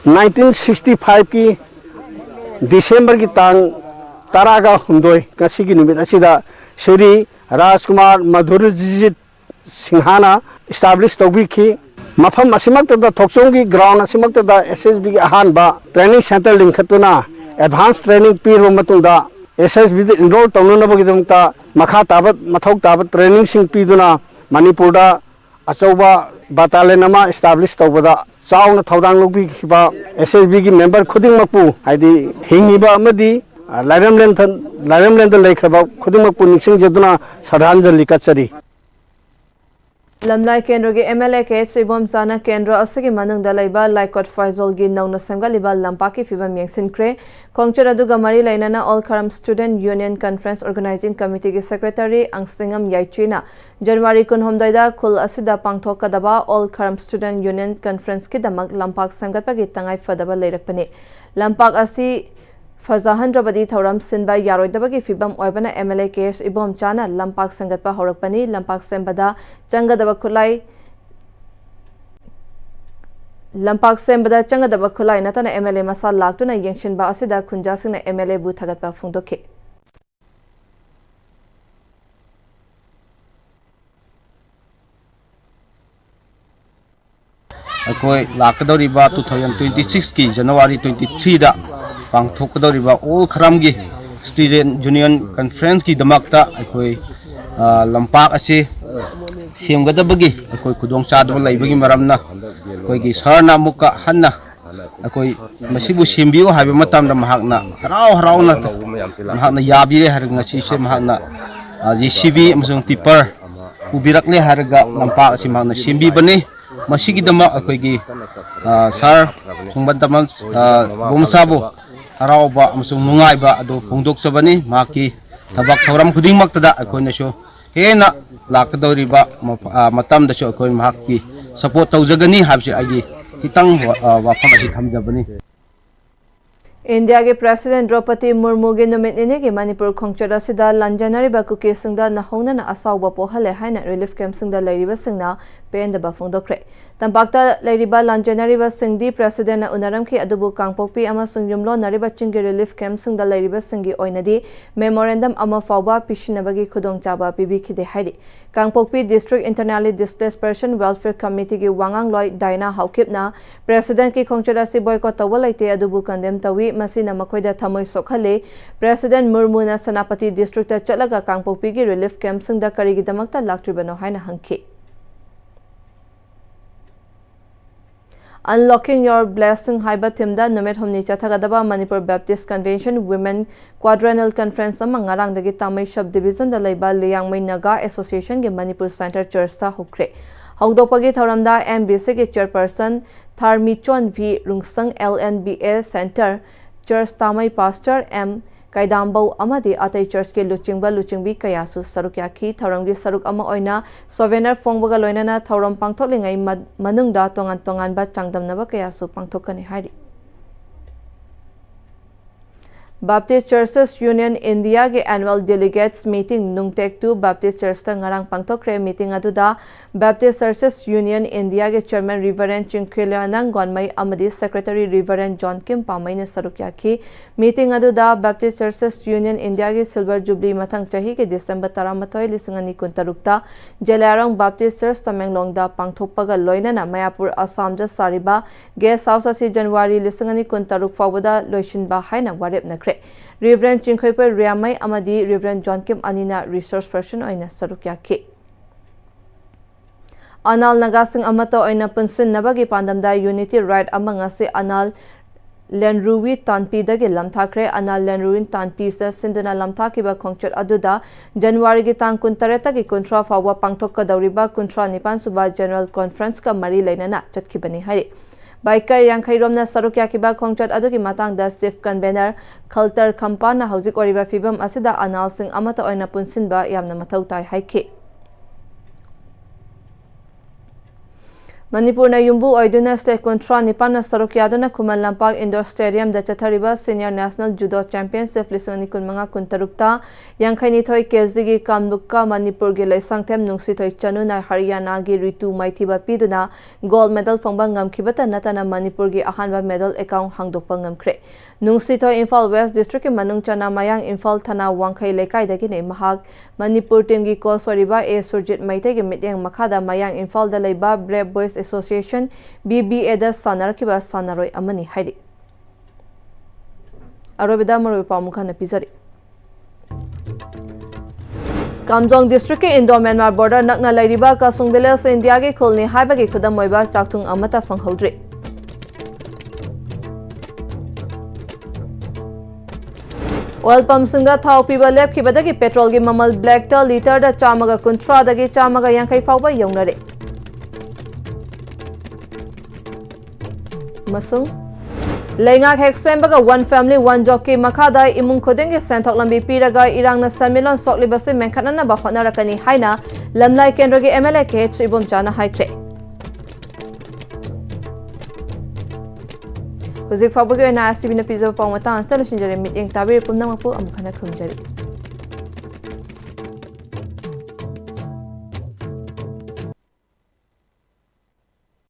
ꯅꯥꯏꯟꯇꯤꯟ ꯁꯤꯛꯁꯇꯤ ꯐꯥꯏꯚꯀꯤ Decemberꯒꯤ ꯇꯥꯡ ꯇꯔꯥꯒ ꯍꯨꯝꯗꯣꯏ, ꯉꯁꯤꯒꯤ ꯅꯨꯃꯤꯠ ꯑꯁꯤꯗ ꯁ꯭ꯔꯤ ꯔꯥꯖꯀꯨꯃꯥꯔ ꯃꯙꯨꯔꯖꯤꯠ ꯁꯤꯡꯍꯅ establish ꯇꯧꯕꯤꯈꯤ꯫ ꯃꯐꯝ ꯑꯁꯤꯃꯛꯇꯗ, ꯊꯣꯛꯆꯣꯝꯒꯤ ground ꯑꯁꯤꯃꯛꯇꯗ S S Bꯒꯤ ꯑꯍꯥꯟꯕ training center ꯂꯤꯡꯈꯠꯇꯨꯅ advance training ꯄꯤꯔꯕ ꯃꯇꯨꯡꯗ S S Bꯗ enroll ꯇꯧꯅꯅꯕꯒꯤꯗꯃꯛꯇ ꯃꯈꯥ ꯇꯥꯕ ꯃꯊꯧ ꯇꯥꯕ trainingꯁꯤꯡ ꯄꯤꯗꯨꯅ ꯃꯅꯤꯄꯨꯔꯗ ꯑꯆꯧꯕ battalion ꯑꯃ establish ꯇꯧꯕꯗ ꯆꯥꯎꯅ ꯊꯧꯗꯥꯡ ꯂꯧꯕꯤꯈꯤꯕ S S Bꯒꯤ member ꯈꯨꯗꯤꯡꯃꯛꯄꯨ, ꯍꯥꯏꯗꯤ ꯍꯤꯡꯉꯤꯕ ꯑꯃꯗꯤ ꯂꯥꯏꯔꯝꯂꯦꯟꯗ, ꯂꯥꯏꯔꯝꯂꯦꯟꯗ ꯂꯩꯈ꯭ꯔꯕ ꯈꯨꯗꯤꯡꯃꯛꯄꯨ ꯅꯤꯡꯁꯤꯡꯖꯗꯨꯅ ꯁ꯭ꯔꯗꯥꯟꯖꯂꯤ ꯀꯠꯆꯔꯤ꯫ ꯂꯝꯂꯥꯏ ꯀꯦꯟꯗ꯭ꯔꯒꯤ M L A K H ꯏꯕꯣꯝꯆꯥꯅ ꯀꯦꯟꯗ꯭ꯔ ꯑꯁꯤꯒꯤ ꯃꯅꯨꯡꯗ ꯂꯩꯕ ꯂꯥꯏꯀꯣꯠ ꯐꯥꯏꯖꯣꯜꯒꯤ ꯅꯧꯅ ꯁꯦꯝꯒꯠꯂꯤꯕ ꯂꯝꯄꯥꯛꯀꯤ ꯐꯤꯕꯝ ꯌꯦꯡꯁꯤꯟꯈ꯭ꯔꯦ꯫ ꯈꯣꯡꯆꯠ ꯑꯗꯨꯒ ꯃꯔꯤ ꯂꯩꯅꯅ All Kharam Student Union Conference Organizing Committeeꯒꯤ secretary ꯑꯪꯁꯤꯡꯉꯝ ꯌꯥꯏꯆꯨꯅ January ꯀꯨꯟꯍꯨꯝꯗꯣꯏꯗ ꯈꯨꯜ ꯑꯁꯤꯗ ꯄꯥꯡꯊꯣꯛꯀꯗꯕ All Kharam Student Union Conferenceꯀꯤꯗꯃꯛ ꯂꯝꯄꯥꯛ ꯁꯦꯝꯒꯠꯄꯒꯤ ꯇꯉꯥꯏ ꯐꯗꯕ ꯂꯩꯔꯛꯄꯅꯤ꯫ ꯂꯝꯄꯥꯛ ꯑꯁꯤ ꯐꯖꯍꯟꯗ꯭ꯔꯕꯗꯤ ꯊꯧꯔꯝ ꯁꯤꯟꯕ ꯌꯥꯔꯣꯏꯗꯕꯒꯤ ꯐꯤꯕꯝ ꯑꯣꯏꯕꯅ MLA KH ꯏꯕꯣꯝꯆꯥꯅ ꯂꯝꯄꯥꯛ ꯁꯦꯝꯒꯠꯄ ꯍꯧꯔꯛꯄꯅꯤ꯫ ꯂꯝꯄꯥꯛ ꯁꯦꯝꯕꯗ ꯆꯪꯒꯗꯕ ꯈꯨꯠꯂꯥꯏ ꯂꯝꯄꯥꯛ ꯁꯦꯝꯕꯗ ꯆꯪꯒꯗꯕ ꯈꯨꯠꯂꯥꯏ ꯅꯠꯇꯅ MLA ꯃꯁꯥ ꯂꯥꯛꯇꯨꯅ ꯌꯦꯡꯁꯤꯟꯕ ꯑꯁꯤꯗ ꯈꯨꯟꯖꯥꯁꯤꯡꯅ MLAꯕꯨ ꯊꯥꯒꯠꯄ ꯐꯣꯡꯗꯣꯛꯈꯤ꯫ ꯑꯩꯈꯣꯏ ꯂꯥꯛꯀꯗꯧꯔꯤꯕ two thousand twenty sixꯀꯤ January twenty threeꯗ ꯄꯥꯡꯊꯣꯛꯀꯗꯧꯔꯤꯕ All Kharamꯒꯤ Student Union Conferenceꯀꯤꯗꯃꯛꯇ ꯑꯩꯈꯣꯏ, ꯑ, ꯂꯝꯄꯥꯛ ꯑꯁꯤ ꯁꯦꯝꯒꯗꯕꯒꯤ ꯑꯩꯈꯣꯏ ꯈꯨꯗꯣꯡꯆꯥꯗꯕ ꯂꯩꯕꯒꯤ ꯃꯔꯝꯅ ꯑꯩꯈꯣꯏꯒꯤ ꯁꯥꯔꯅ ꯑꯃꯨꯛꯀ ꯍꯟꯅ ꯑꯩꯈꯣꯏ ꯃꯁꯤꯕꯨ ꯁꯦꯝꯕꯤꯌꯨ ꯍꯥꯏꯕ ꯃꯇꯝꯗ ꯃꯍꯥꯛꯅ ꯍꯔꯥꯎ ꯍꯔꯥꯎꯅ ꯃꯍꯥꯛꯅ ꯌꯥꯕꯤꯔꯦ ꯍꯥꯏꯔꯒ ꯉꯁꯤꯁꯦ ꯃꯍꯥꯛꯅ, ꯑ, JCB ꯑꯃꯁꯨꯡ tipper ꯄꯨꯕꯤꯔꯛꯂꯦ ꯍꯥꯏꯔꯒ ꯂꯝꯄꯥꯛ ꯑꯁꯤ ꯃꯍꯥꯛꯅ ꯁꯦꯝꯕꯤꯕꯅꯤ꯫ ꯃꯁꯤꯒꯤꯗꯃꯛ ꯑꯩꯈꯣꯏꯒꯤ, ꯑ, ꯁꯥꯔ ꯈꯣꯡꯕꯟ ꯇꯝꯕ, ꯑ, ꯕꯣꯝꯁꯥꯕꯨ ꯍꯔꯥꯎꯕ ꯑꯃꯁꯨꯡ ꯅꯨꯡꯉꯥꯏꯕ ꯑꯗꯨ ꯐꯣꯡꯗꯣꯛꯆꯕꯅꯤ꯫ ꯃꯍꯥꯛꯀꯤ ꯊꯕꯛ ꯊꯧꯔꯝ ꯈꯨꯗꯤꯡꯃꯛꯇꯗ ꯑꯩꯈꯣꯏꯅꯁꯨ ꯍꯦꯟꯅ ꯂꯥꯛꯀꯗꯧꯔꯤꯕ ꯃꯐ-, ꯑ, ꯃꯇꯝꯗꯁꯨ ꯑꯩꯈꯣꯏ ꯃꯍꯥꯛꯀꯤ support ꯇꯧꯖꯒꯅꯤ ꯍꯥꯏꯕꯁꯤ ꯑꯩꯒꯤ ꯈꯤꯇꯪ ꯋꯥ-, ꯑ, ꯋꯥꯐꯝ ꯑꯁꯤ ꯊꯝꯖꯕꯅꯤ꯫ ꯏꯟꯗꯤꯌꯥꯒꯤ ꯄ꯭ꯔꯦꯁꯤꯗꯦꯟ ꯗ꯭ꯔꯧꯄꯗꯤ ꯃꯨꯔꯃꯨꯒꯤ ꯅꯨꯃꯤꯠ ꯅꯤꯅꯤꯒꯤ ꯃꯅꯤꯄꯨꯔ ꯈꯣꯡꯆꯠ ꯑꯁꯤꯗ ꯂꯥꯟꯖꯦꯟꯅꯔꯤꯕ ꯀꯨꯀꯤꯁꯤꯡꯗ ꯅꯧꯍꯧꯅꯅ ꯑꯁꯥꯎꯕ ꯄꯣꯛꯍꯜꯂꯦ ꯍꯥꯏꯅ relief campꯁꯤꯡꯗ ꯂꯩꯔꯤꯕꯁꯤꯡꯅ ꯄꯦꯟꯗꯕ ꯐꯣꯡꯗꯣꯛꯈ꯭ꯔꯦ꯫ ꯇꯝꯄꯥꯛꯇ ꯂꯩꯔꯤꯕ ꯂꯥꯟꯖꯦꯟꯅꯔꯤꯕꯁꯤꯡꯗꯤ ꯄ꯭ꯔꯦꯁꯤꯗꯦꯟꯅ ꯎꯅꯔꯝꯈꯤ, ꯑꯗꯨꯕꯨ ꯀꯥꯡꯄꯣꯛꯄꯤ ꯑꯃꯁꯨꯡ ꯌꯨꯝꯂꯣꯟꯅꯔꯤꯕ ꯆꯤꯡꯒꯤ relief campꯁꯤꯡꯗ ꯂꯩꯔꯤꯕꯁꯤꯡꯒꯤ ꯑꯣꯏꯅꯗꯤ memorandum ꯑꯃ ꯐꯥꯎꯕ ꯄꯤꯁꯤꯟꯅꯕꯒꯤ ꯈꯨꯗꯣꯡꯆꯥꯕ ꯄꯤꯕꯤꯈꯤꯗꯦ ꯍꯥꯏꯔꯤ꯫ ꯀꯥꯡꯄꯣꯛꯄꯤ District Internally Displaced Person Welfare Committeeꯒꯤ ꯋꯥꯉꯥꯡꯂꯣꯏ ꯗꯥꯏꯅꯥ ꯍꯥꯎꯀꯤꯞꯅ ꯄ꯭ꯔꯦꯁꯤꯗꯦꯟꯀꯤ ꯈꯣꯡꯆꯠ ꯑꯁꯤ boycott ꯇꯧꯕ ꯂꯩꯇꯦ, ꯑꯗꯨꯕꯨ condemn ꯇꯧꯏ꯫ ꯃꯁꯤꯅ ꯃꯈꯣꯏꯗ ꯊꯃꯣꯏ ꯁꯣꯛꯍꯜꯂꯤ꯫ ꯄ꯭ꯔꯦꯁꯤꯗꯦꯟ ꯃꯨꯔꯃꯨꯅ ꯁꯦꯅꯥꯄꯇꯤ districtꯇ ꯆꯠꯂꯒ ꯀꯥꯡꯄꯣꯛꯄꯤꯒꯤ relief campꯁꯤꯡꯗ ꯀꯔꯤꯒꯤꯗꯃꯛꯇ ꯂꯥꯛꯇ꯭ꯔꯤꯕꯅꯣ ꯍꯥꯏꯅ ꯍꯪꯈꯤ꯫ Unlocking Your Blessing ꯍꯥꯏꯕ themeꯗ ꯅꯨꯃꯤꯠ ꯍꯨꯝꯅꯤ ꯆꯠꯊꯒꯗꯕ Manipur Baptist Convention Women Quadrennial Conference ꯑꯃ ꯉꯔꯥꯡꯗꯒꯤ ꯇꯥꯃꯩ Sub Divisionꯗ ꯂꯩꯕ ꯂꯤꯌꯥꯡꯃꯩ ꯅꯥꯒꯥ Associationꯒꯤ ꯃꯅꯤꯄꯨꯔ Center Churchꯇ ꯍꯧꯈ꯭ꯔꯦ꯫ ꯍꯧꯗꯣꯛꯄꯒꯤ ꯊꯧꯔꯝꯗ MBCꯒꯤ chairperson ꯊꯥꯔꯃꯤꯆꯣꯟ V ꯔꯨꯡꯁꯪ, LNBA Center Church ꯇꯥꯃꯩ Pastor M ꯀꯩꯗꯥꯝꯕꯧ ꯑꯃꯗꯤ ꯑꯇꯩ churchꯀꯤ ꯂꯨꯆꯤꯡꯕ ꯂꯨꯆꯤꯡꯕꯤ ꯀꯌꯥꯁꯨ ꯁꯔꯨꯛ ꯌꯥꯈꯤ꯫ ꯊꯧꯔꯝꯒꯤ ꯁꯔꯨꯛ ꯑꯃ ꯑꯣꯏꯅ souvenir ꯐꯣꯡꯕꯒ ꯂꯣꯏꯅꯅ ꯊꯧꯔꯝ ꯄꯥꯡꯊꯣꯛꯂꯤꯉꯩ ꯃ-, ꯃꯅꯨꯡꯗ ꯇꯣꯉꯥꯟ ꯇꯣꯉꯥꯟꯕ ꯆꯥꯡꯗꯝꯅꯕ ꯀꯌꯥꯁꯨ ꯄꯥꯡꯊꯣꯛꯀꯅꯤ ꯍꯥꯏꯔꯤ꯫ Baptist Churches Union India ꯒꯤ annual delegates meeting ꯅꯨꯡꯇꯦꯛ two Baptist Church ꯇ ꯉꯔꯥꯡ ꯄꯥꯡꯊꯣꯛꯈ꯭ꯔꯦ꯫ Meeting ꯑꯗꯨꯗ Baptist Churches Union India ꯒꯤ Chairman Reverend ꯆꯤꯡꯈꯤꯂꯣꯏꯅꯪ ꯒꯣꯟꯃꯩ ꯑꯃꯗꯤ Secretary Reverend ꯖꯣꯟ ꯀꯤꯝ ꯄꯥꯃꯩꯅ ꯁꯔꯨꯛ ꯌꯥꯈꯤ꯫ Meeting ꯑꯗꯨꯗ Baptist Churches Union India ꯒꯤ Silver Jubilee ꯃꯊꯪ ꯆꯍꯤꯒꯤ December ꯇꯔꯥꯃꯥꯊꯣꯏ, ꯂꯤꯁꯤꯡ ꯑꯅꯤ ꯀꯨꯟꯇꯔꯨꯛꯇ ꯖꯦꯂꯤꯌꯥꯡꯔꯣꯡ Baptist Church ꯇꯃꯦꯡꯂꯣꯡꯗ ꯄꯥꯡꯊꯣꯛꯄꯒ ꯂꯣꯏꯅꯅ ꯃꯌꯥꯄꯨꯔ ꯑꯁꯥꯝꯗ ꯁꯥꯔꯤꯕ guest house ꯑꯁꯤ January ꯂꯤꯁꯤꯡ ꯑꯅꯤ ꯀꯨꯟꯇꯔꯨꯛ ꯐꯥꯎꯕꯗ ꯂꯣꯏꯁꯤꯟꯕ ꯍꯥꯏꯅ ꯋꯥꯔꯦꯞꯅꯈ꯭ꯔꯦ꯫ Reverend ꯆꯤꯡꯈꯩꯄꯩ ꯔꯤꯌꯥꯃꯩ ꯑꯃꯗꯤ Reverend ꯖꯣꯟ ꯀꯤꯝ ꯑꯅꯤꯅ resource person ꯑꯣꯏꯅ ꯁꯔꯨꯛ ꯌꯥꯈꯤ꯫ ꯑꯅꯥꯜ ꯅꯥꯒꯥꯁꯤꯡ ꯑꯃꯠꯇ ꯑꯣꯏꯅ ꯄꯨꯟꯁꯤꯟꯅꯕꯒꯤ ꯄꯥꯟꯗꯝꯗ Unity Ride ꯑꯃ ꯉꯁꯤ ꯑꯅꯥꯜ ꯂꯦꯟꯔꯨꯋꯤ ꯇꯥꯟꯄꯤꯗꯒꯤ ꯂꯝꯊꯥꯈ꯭ꯔꯦ꯫ ꯑꯅꯥꯜ ꯂꯦꯟꯔꯨꯋꯤ ꯇꯥꯟꯄꯤꯗ ꯁꯤꯟꯗꯨꯅ ꯂꯝꯊꯥꯈꯤꯕ ꯈꯣꯡꯆꯠ ꯑꯗꯨꯗ January ꯒꯤ ꯇꯥꯡ ꯀꯨꯟꯇꯔꯦꯠꯇꯒꯤ ꯀꯨꯟꯊ꯭ꯔꯥ ꯐꯥꯎꯕ ꯄꯥꯡꯊꯣꯛꯀꯗꯧꯔꯤꯕ ꯀꯨꯟꯊ꯭ꯔꯥ ꯅꯤꯄꯥꯟ ꯁꯨꯕ General Conference ꯀ ꯃꯔꯤ ꯂꯩꯅꯅ ꯆꯠꯈꯤꯕꯅꯤ ꯍꯥꯏꯔꯤ꯫ Biker ꯌꯥꯡꯈꯩ ꯔꯣꯝꯅ ꯁꯔꯨꯛ ꯌꯥꯈꯤꯕ ꯈꯣꯡꯆꯠ ꯑꯗꯨꯒꯤ ꯃꯇꯥꯡꯗ Chief Convener ꯈꯜꯇꯔ ꯈꯝꯄꯥꯟꯅ ꯍꯧꯖꯤꯛ ꯑꯣꯏꯔꯤꯕ ꯐꯤꯕꯝ ꯑꯁꯤꯗ ꯑꯅꯥꯜꯁꯤꯡ ꯑꯃꯠꯇ ꯑꯣꯏꯅ ꯄꯨꯟꯁꯤꯟꯕ ꯌꯥꯝꯅ ꯃꯊꯧ ꯇꯥꯏ ꯍꯥꯏꯈꯤ꯫ ꯃꯅꯤꯄꯨꯔꯅ ꯌꯨꯝꯕꯨ ꯑꯣꯏꯗꯨꯅ state ꯀꯨꯟꯊ꯭ꯔꯥ ꯅꯤꯄꯥꯟꯅ ꯁꯔꯨꯛ ꯌꯥꯗꯨꯅ ꯈꯨꯃꯟ ꯂꯝꯄꯥꯛ Indoor Stadium ꯗ ꯆꯠꯊꯔꯤꯕ Senior National Judo Championship ꯂꯤꯁꯤꯡ ꯑꯅꯤ ꯀꯨꯟꯃꯉꯥ ꯀꯨꯟꯇꯔꯨꯛꯇ ꯌꯥꯡꯈꯩꯅꯤꯊꯣꯏ ꯀꯦꯖꯤꯒꯤ ꯀꯥꯡꯂꯨꯞꯀ ꯃꯅꯤꯄꯨꯔꯒꯤ ꯂꯩꯁꯥꯡꯊꯦꯝ ꯅꯨꯡꯁꯤꯊꯣꯏ ꯆꯅꯨꯅ ꯍꯔꯤꯌꯥꯅꯥꯒꯤ ꯔꯤꯇꯨ ꯃꯥꯏꯊꯤꯕ ꯄꯤꯗꯨꯅ gold medal ꯐꯪꯕ ꯉꯝꯈꯤꯕꯇ ꯅꯠꯇꯅ ꯃꯅꯤꯄꯨꯔꯒꯤ ꯑꯍꯥꯟꯕ medal account ꯍꯥꯡꯗꯣꯛꯄ ꯉꯝꯈ꯭ꯔꯦ꯫ ꯅꯨꯡꯁꯤꯊꯣꯏ ꯏꯝꯐꯥꯜ West District ꯀꯤ ꯃꯅꯨꯡ ꯆꯟꯅ ꯃꯌꯥꯡ ꯏꯝꯐꯥꯜ ꯊꯅꯥ ꯋꯥꯡꯈꯩ ꯂꯩꯀꯥꯏꯗꯒꯤꯅꯤ꯫ ꯃꯍꯥꯛ ꯃꯅꯤꯄꯨꯔ team ꯒꯤ coach ꯑꯣꯏꯔꯤꯕ ꯑꯦ ꯁꯨꯔꯖꯤꯠ ꯃꯩꯇꯩꯒꯤ ꯃꯤꯠꯌꯦꯡ ꯃꯈꯥꯗ ꯃꯌꯥꯡ ꯏꯝꯐꯥꯜꯗ ꯂꯩꯕ Brave Boys Association, B B A ꯗ ꯁꯥꯟꯅꯔꯛꯈꯤꯕ ꯁꯥꯟꯅꯔꯣꯏ ꯑꯃꯅꯤ ꯍꯥꯏꯔꯤ꯫ ꯑꯔꯣꯏꯕꯗ ꯃꯔꯨꯑꯣꯏꯕ ꯄꯥꯎ ꯑꯃꯨꯛ ꯍꯟꯅ ꯄꯤꯖꯔꯤ꯫ ꯀꯥꯝꯖꯣꯡ District ꯀꯤ Indo Myanmar border ꯅꯛꯅ ꯂꯩꯔꯤꯕ ꯀꯥꯁꯨꯡ Village India ꯒꯤ ꯈꯨꯜꯅꯤ ꯍꯥꯏꯕꯒꯤ ꯈꯨꯗꯝ ꯑꯣꯏꯕ ꯆꯥꯛꯊꯨꯡ ꯑꯃꯠꯇ ꯐꯪꯍꯧꯗ꯭ꯔꯤ꯫ Oil pump ꯁꯤꯡꯗ ꯊꯥꯎ ꯄꯤꯕ ꯂꯦꯞꯈꯤꯕꯗꯒꯤ petrol ꯒꯤ ꯃꯃꯜ black ꯇ litre ꯗ ꯆꯥꯝꯃꯒ ꯀꯨꯟꯊ꯭ꯔꯥꯗꯒꯤ ꯆꯥꯝꯃꯒ ꯌꯥꯡꯈꯩ ꯐꯥꯎꯕ ꯌꯧꯅꯔꯦ꯫ ꯑꯃꯁꯨꯡ ꯂꯩꯉꯥꯛ ꯍꯦꯛ ꯁꯦꯝꯕꯒ One Family One Job ꯀꯤ ꯃꯈꯥꯗ ꯏꯃꯨꯡ ꯈꯨꯗꯤꯡꯒꯤ ꯁꯦꯟꯊꯣꯛ ꯂꯝꯕꯤ ꯄꯤꯔꯒ ꯏꯔꯥꯡꯅ ꯁꯦꯟꯃꯤꯠꯂꯣꯟ ꯁꯣꯛꯂꯤꯕꯁꯤ ꯃꯦꯟꯈꯠꯅꯅꯕ ꯍꯣꯠꯅꯔꯛꯀꯅꯤ ꯍꯥꯏꯅ ꯂꯝꯂꯥꯏ ꯀꯦꯟꯗ꯭ꯔꯒꯤ M L A K H ꯏꯕꯣꯝꯆꯥꯅ ꯍꯥꯏꯈ꯭ꯔꯦ꯫ ꯍꯧꯖꯤꯛ ꯐꯥꯎꯕꯒꯤ ꯑꯣꯏꯅ ꯑꯦꯁ ꯇꯤ ꯚꯤꯅ ꯄꯤꯖꯕ ꯄꯥꯎ ꯃꯇꯥꯡ ꯑꯁꯤꯗ ꯂꯣꯏꯁꯤꯟꯖꯔꯦ꯫ ꯃꯤꯠꯌꯦꯡ ꯇꯥꯕꯤꯔꯤꯕ ꯄꯨꯝꯅꯃꯛꯄꯨ ꯑꯃꯨꯛ ꯍꯟꯅ ꯈꯨꯔꯨꯝꯖꯔꯤ꯫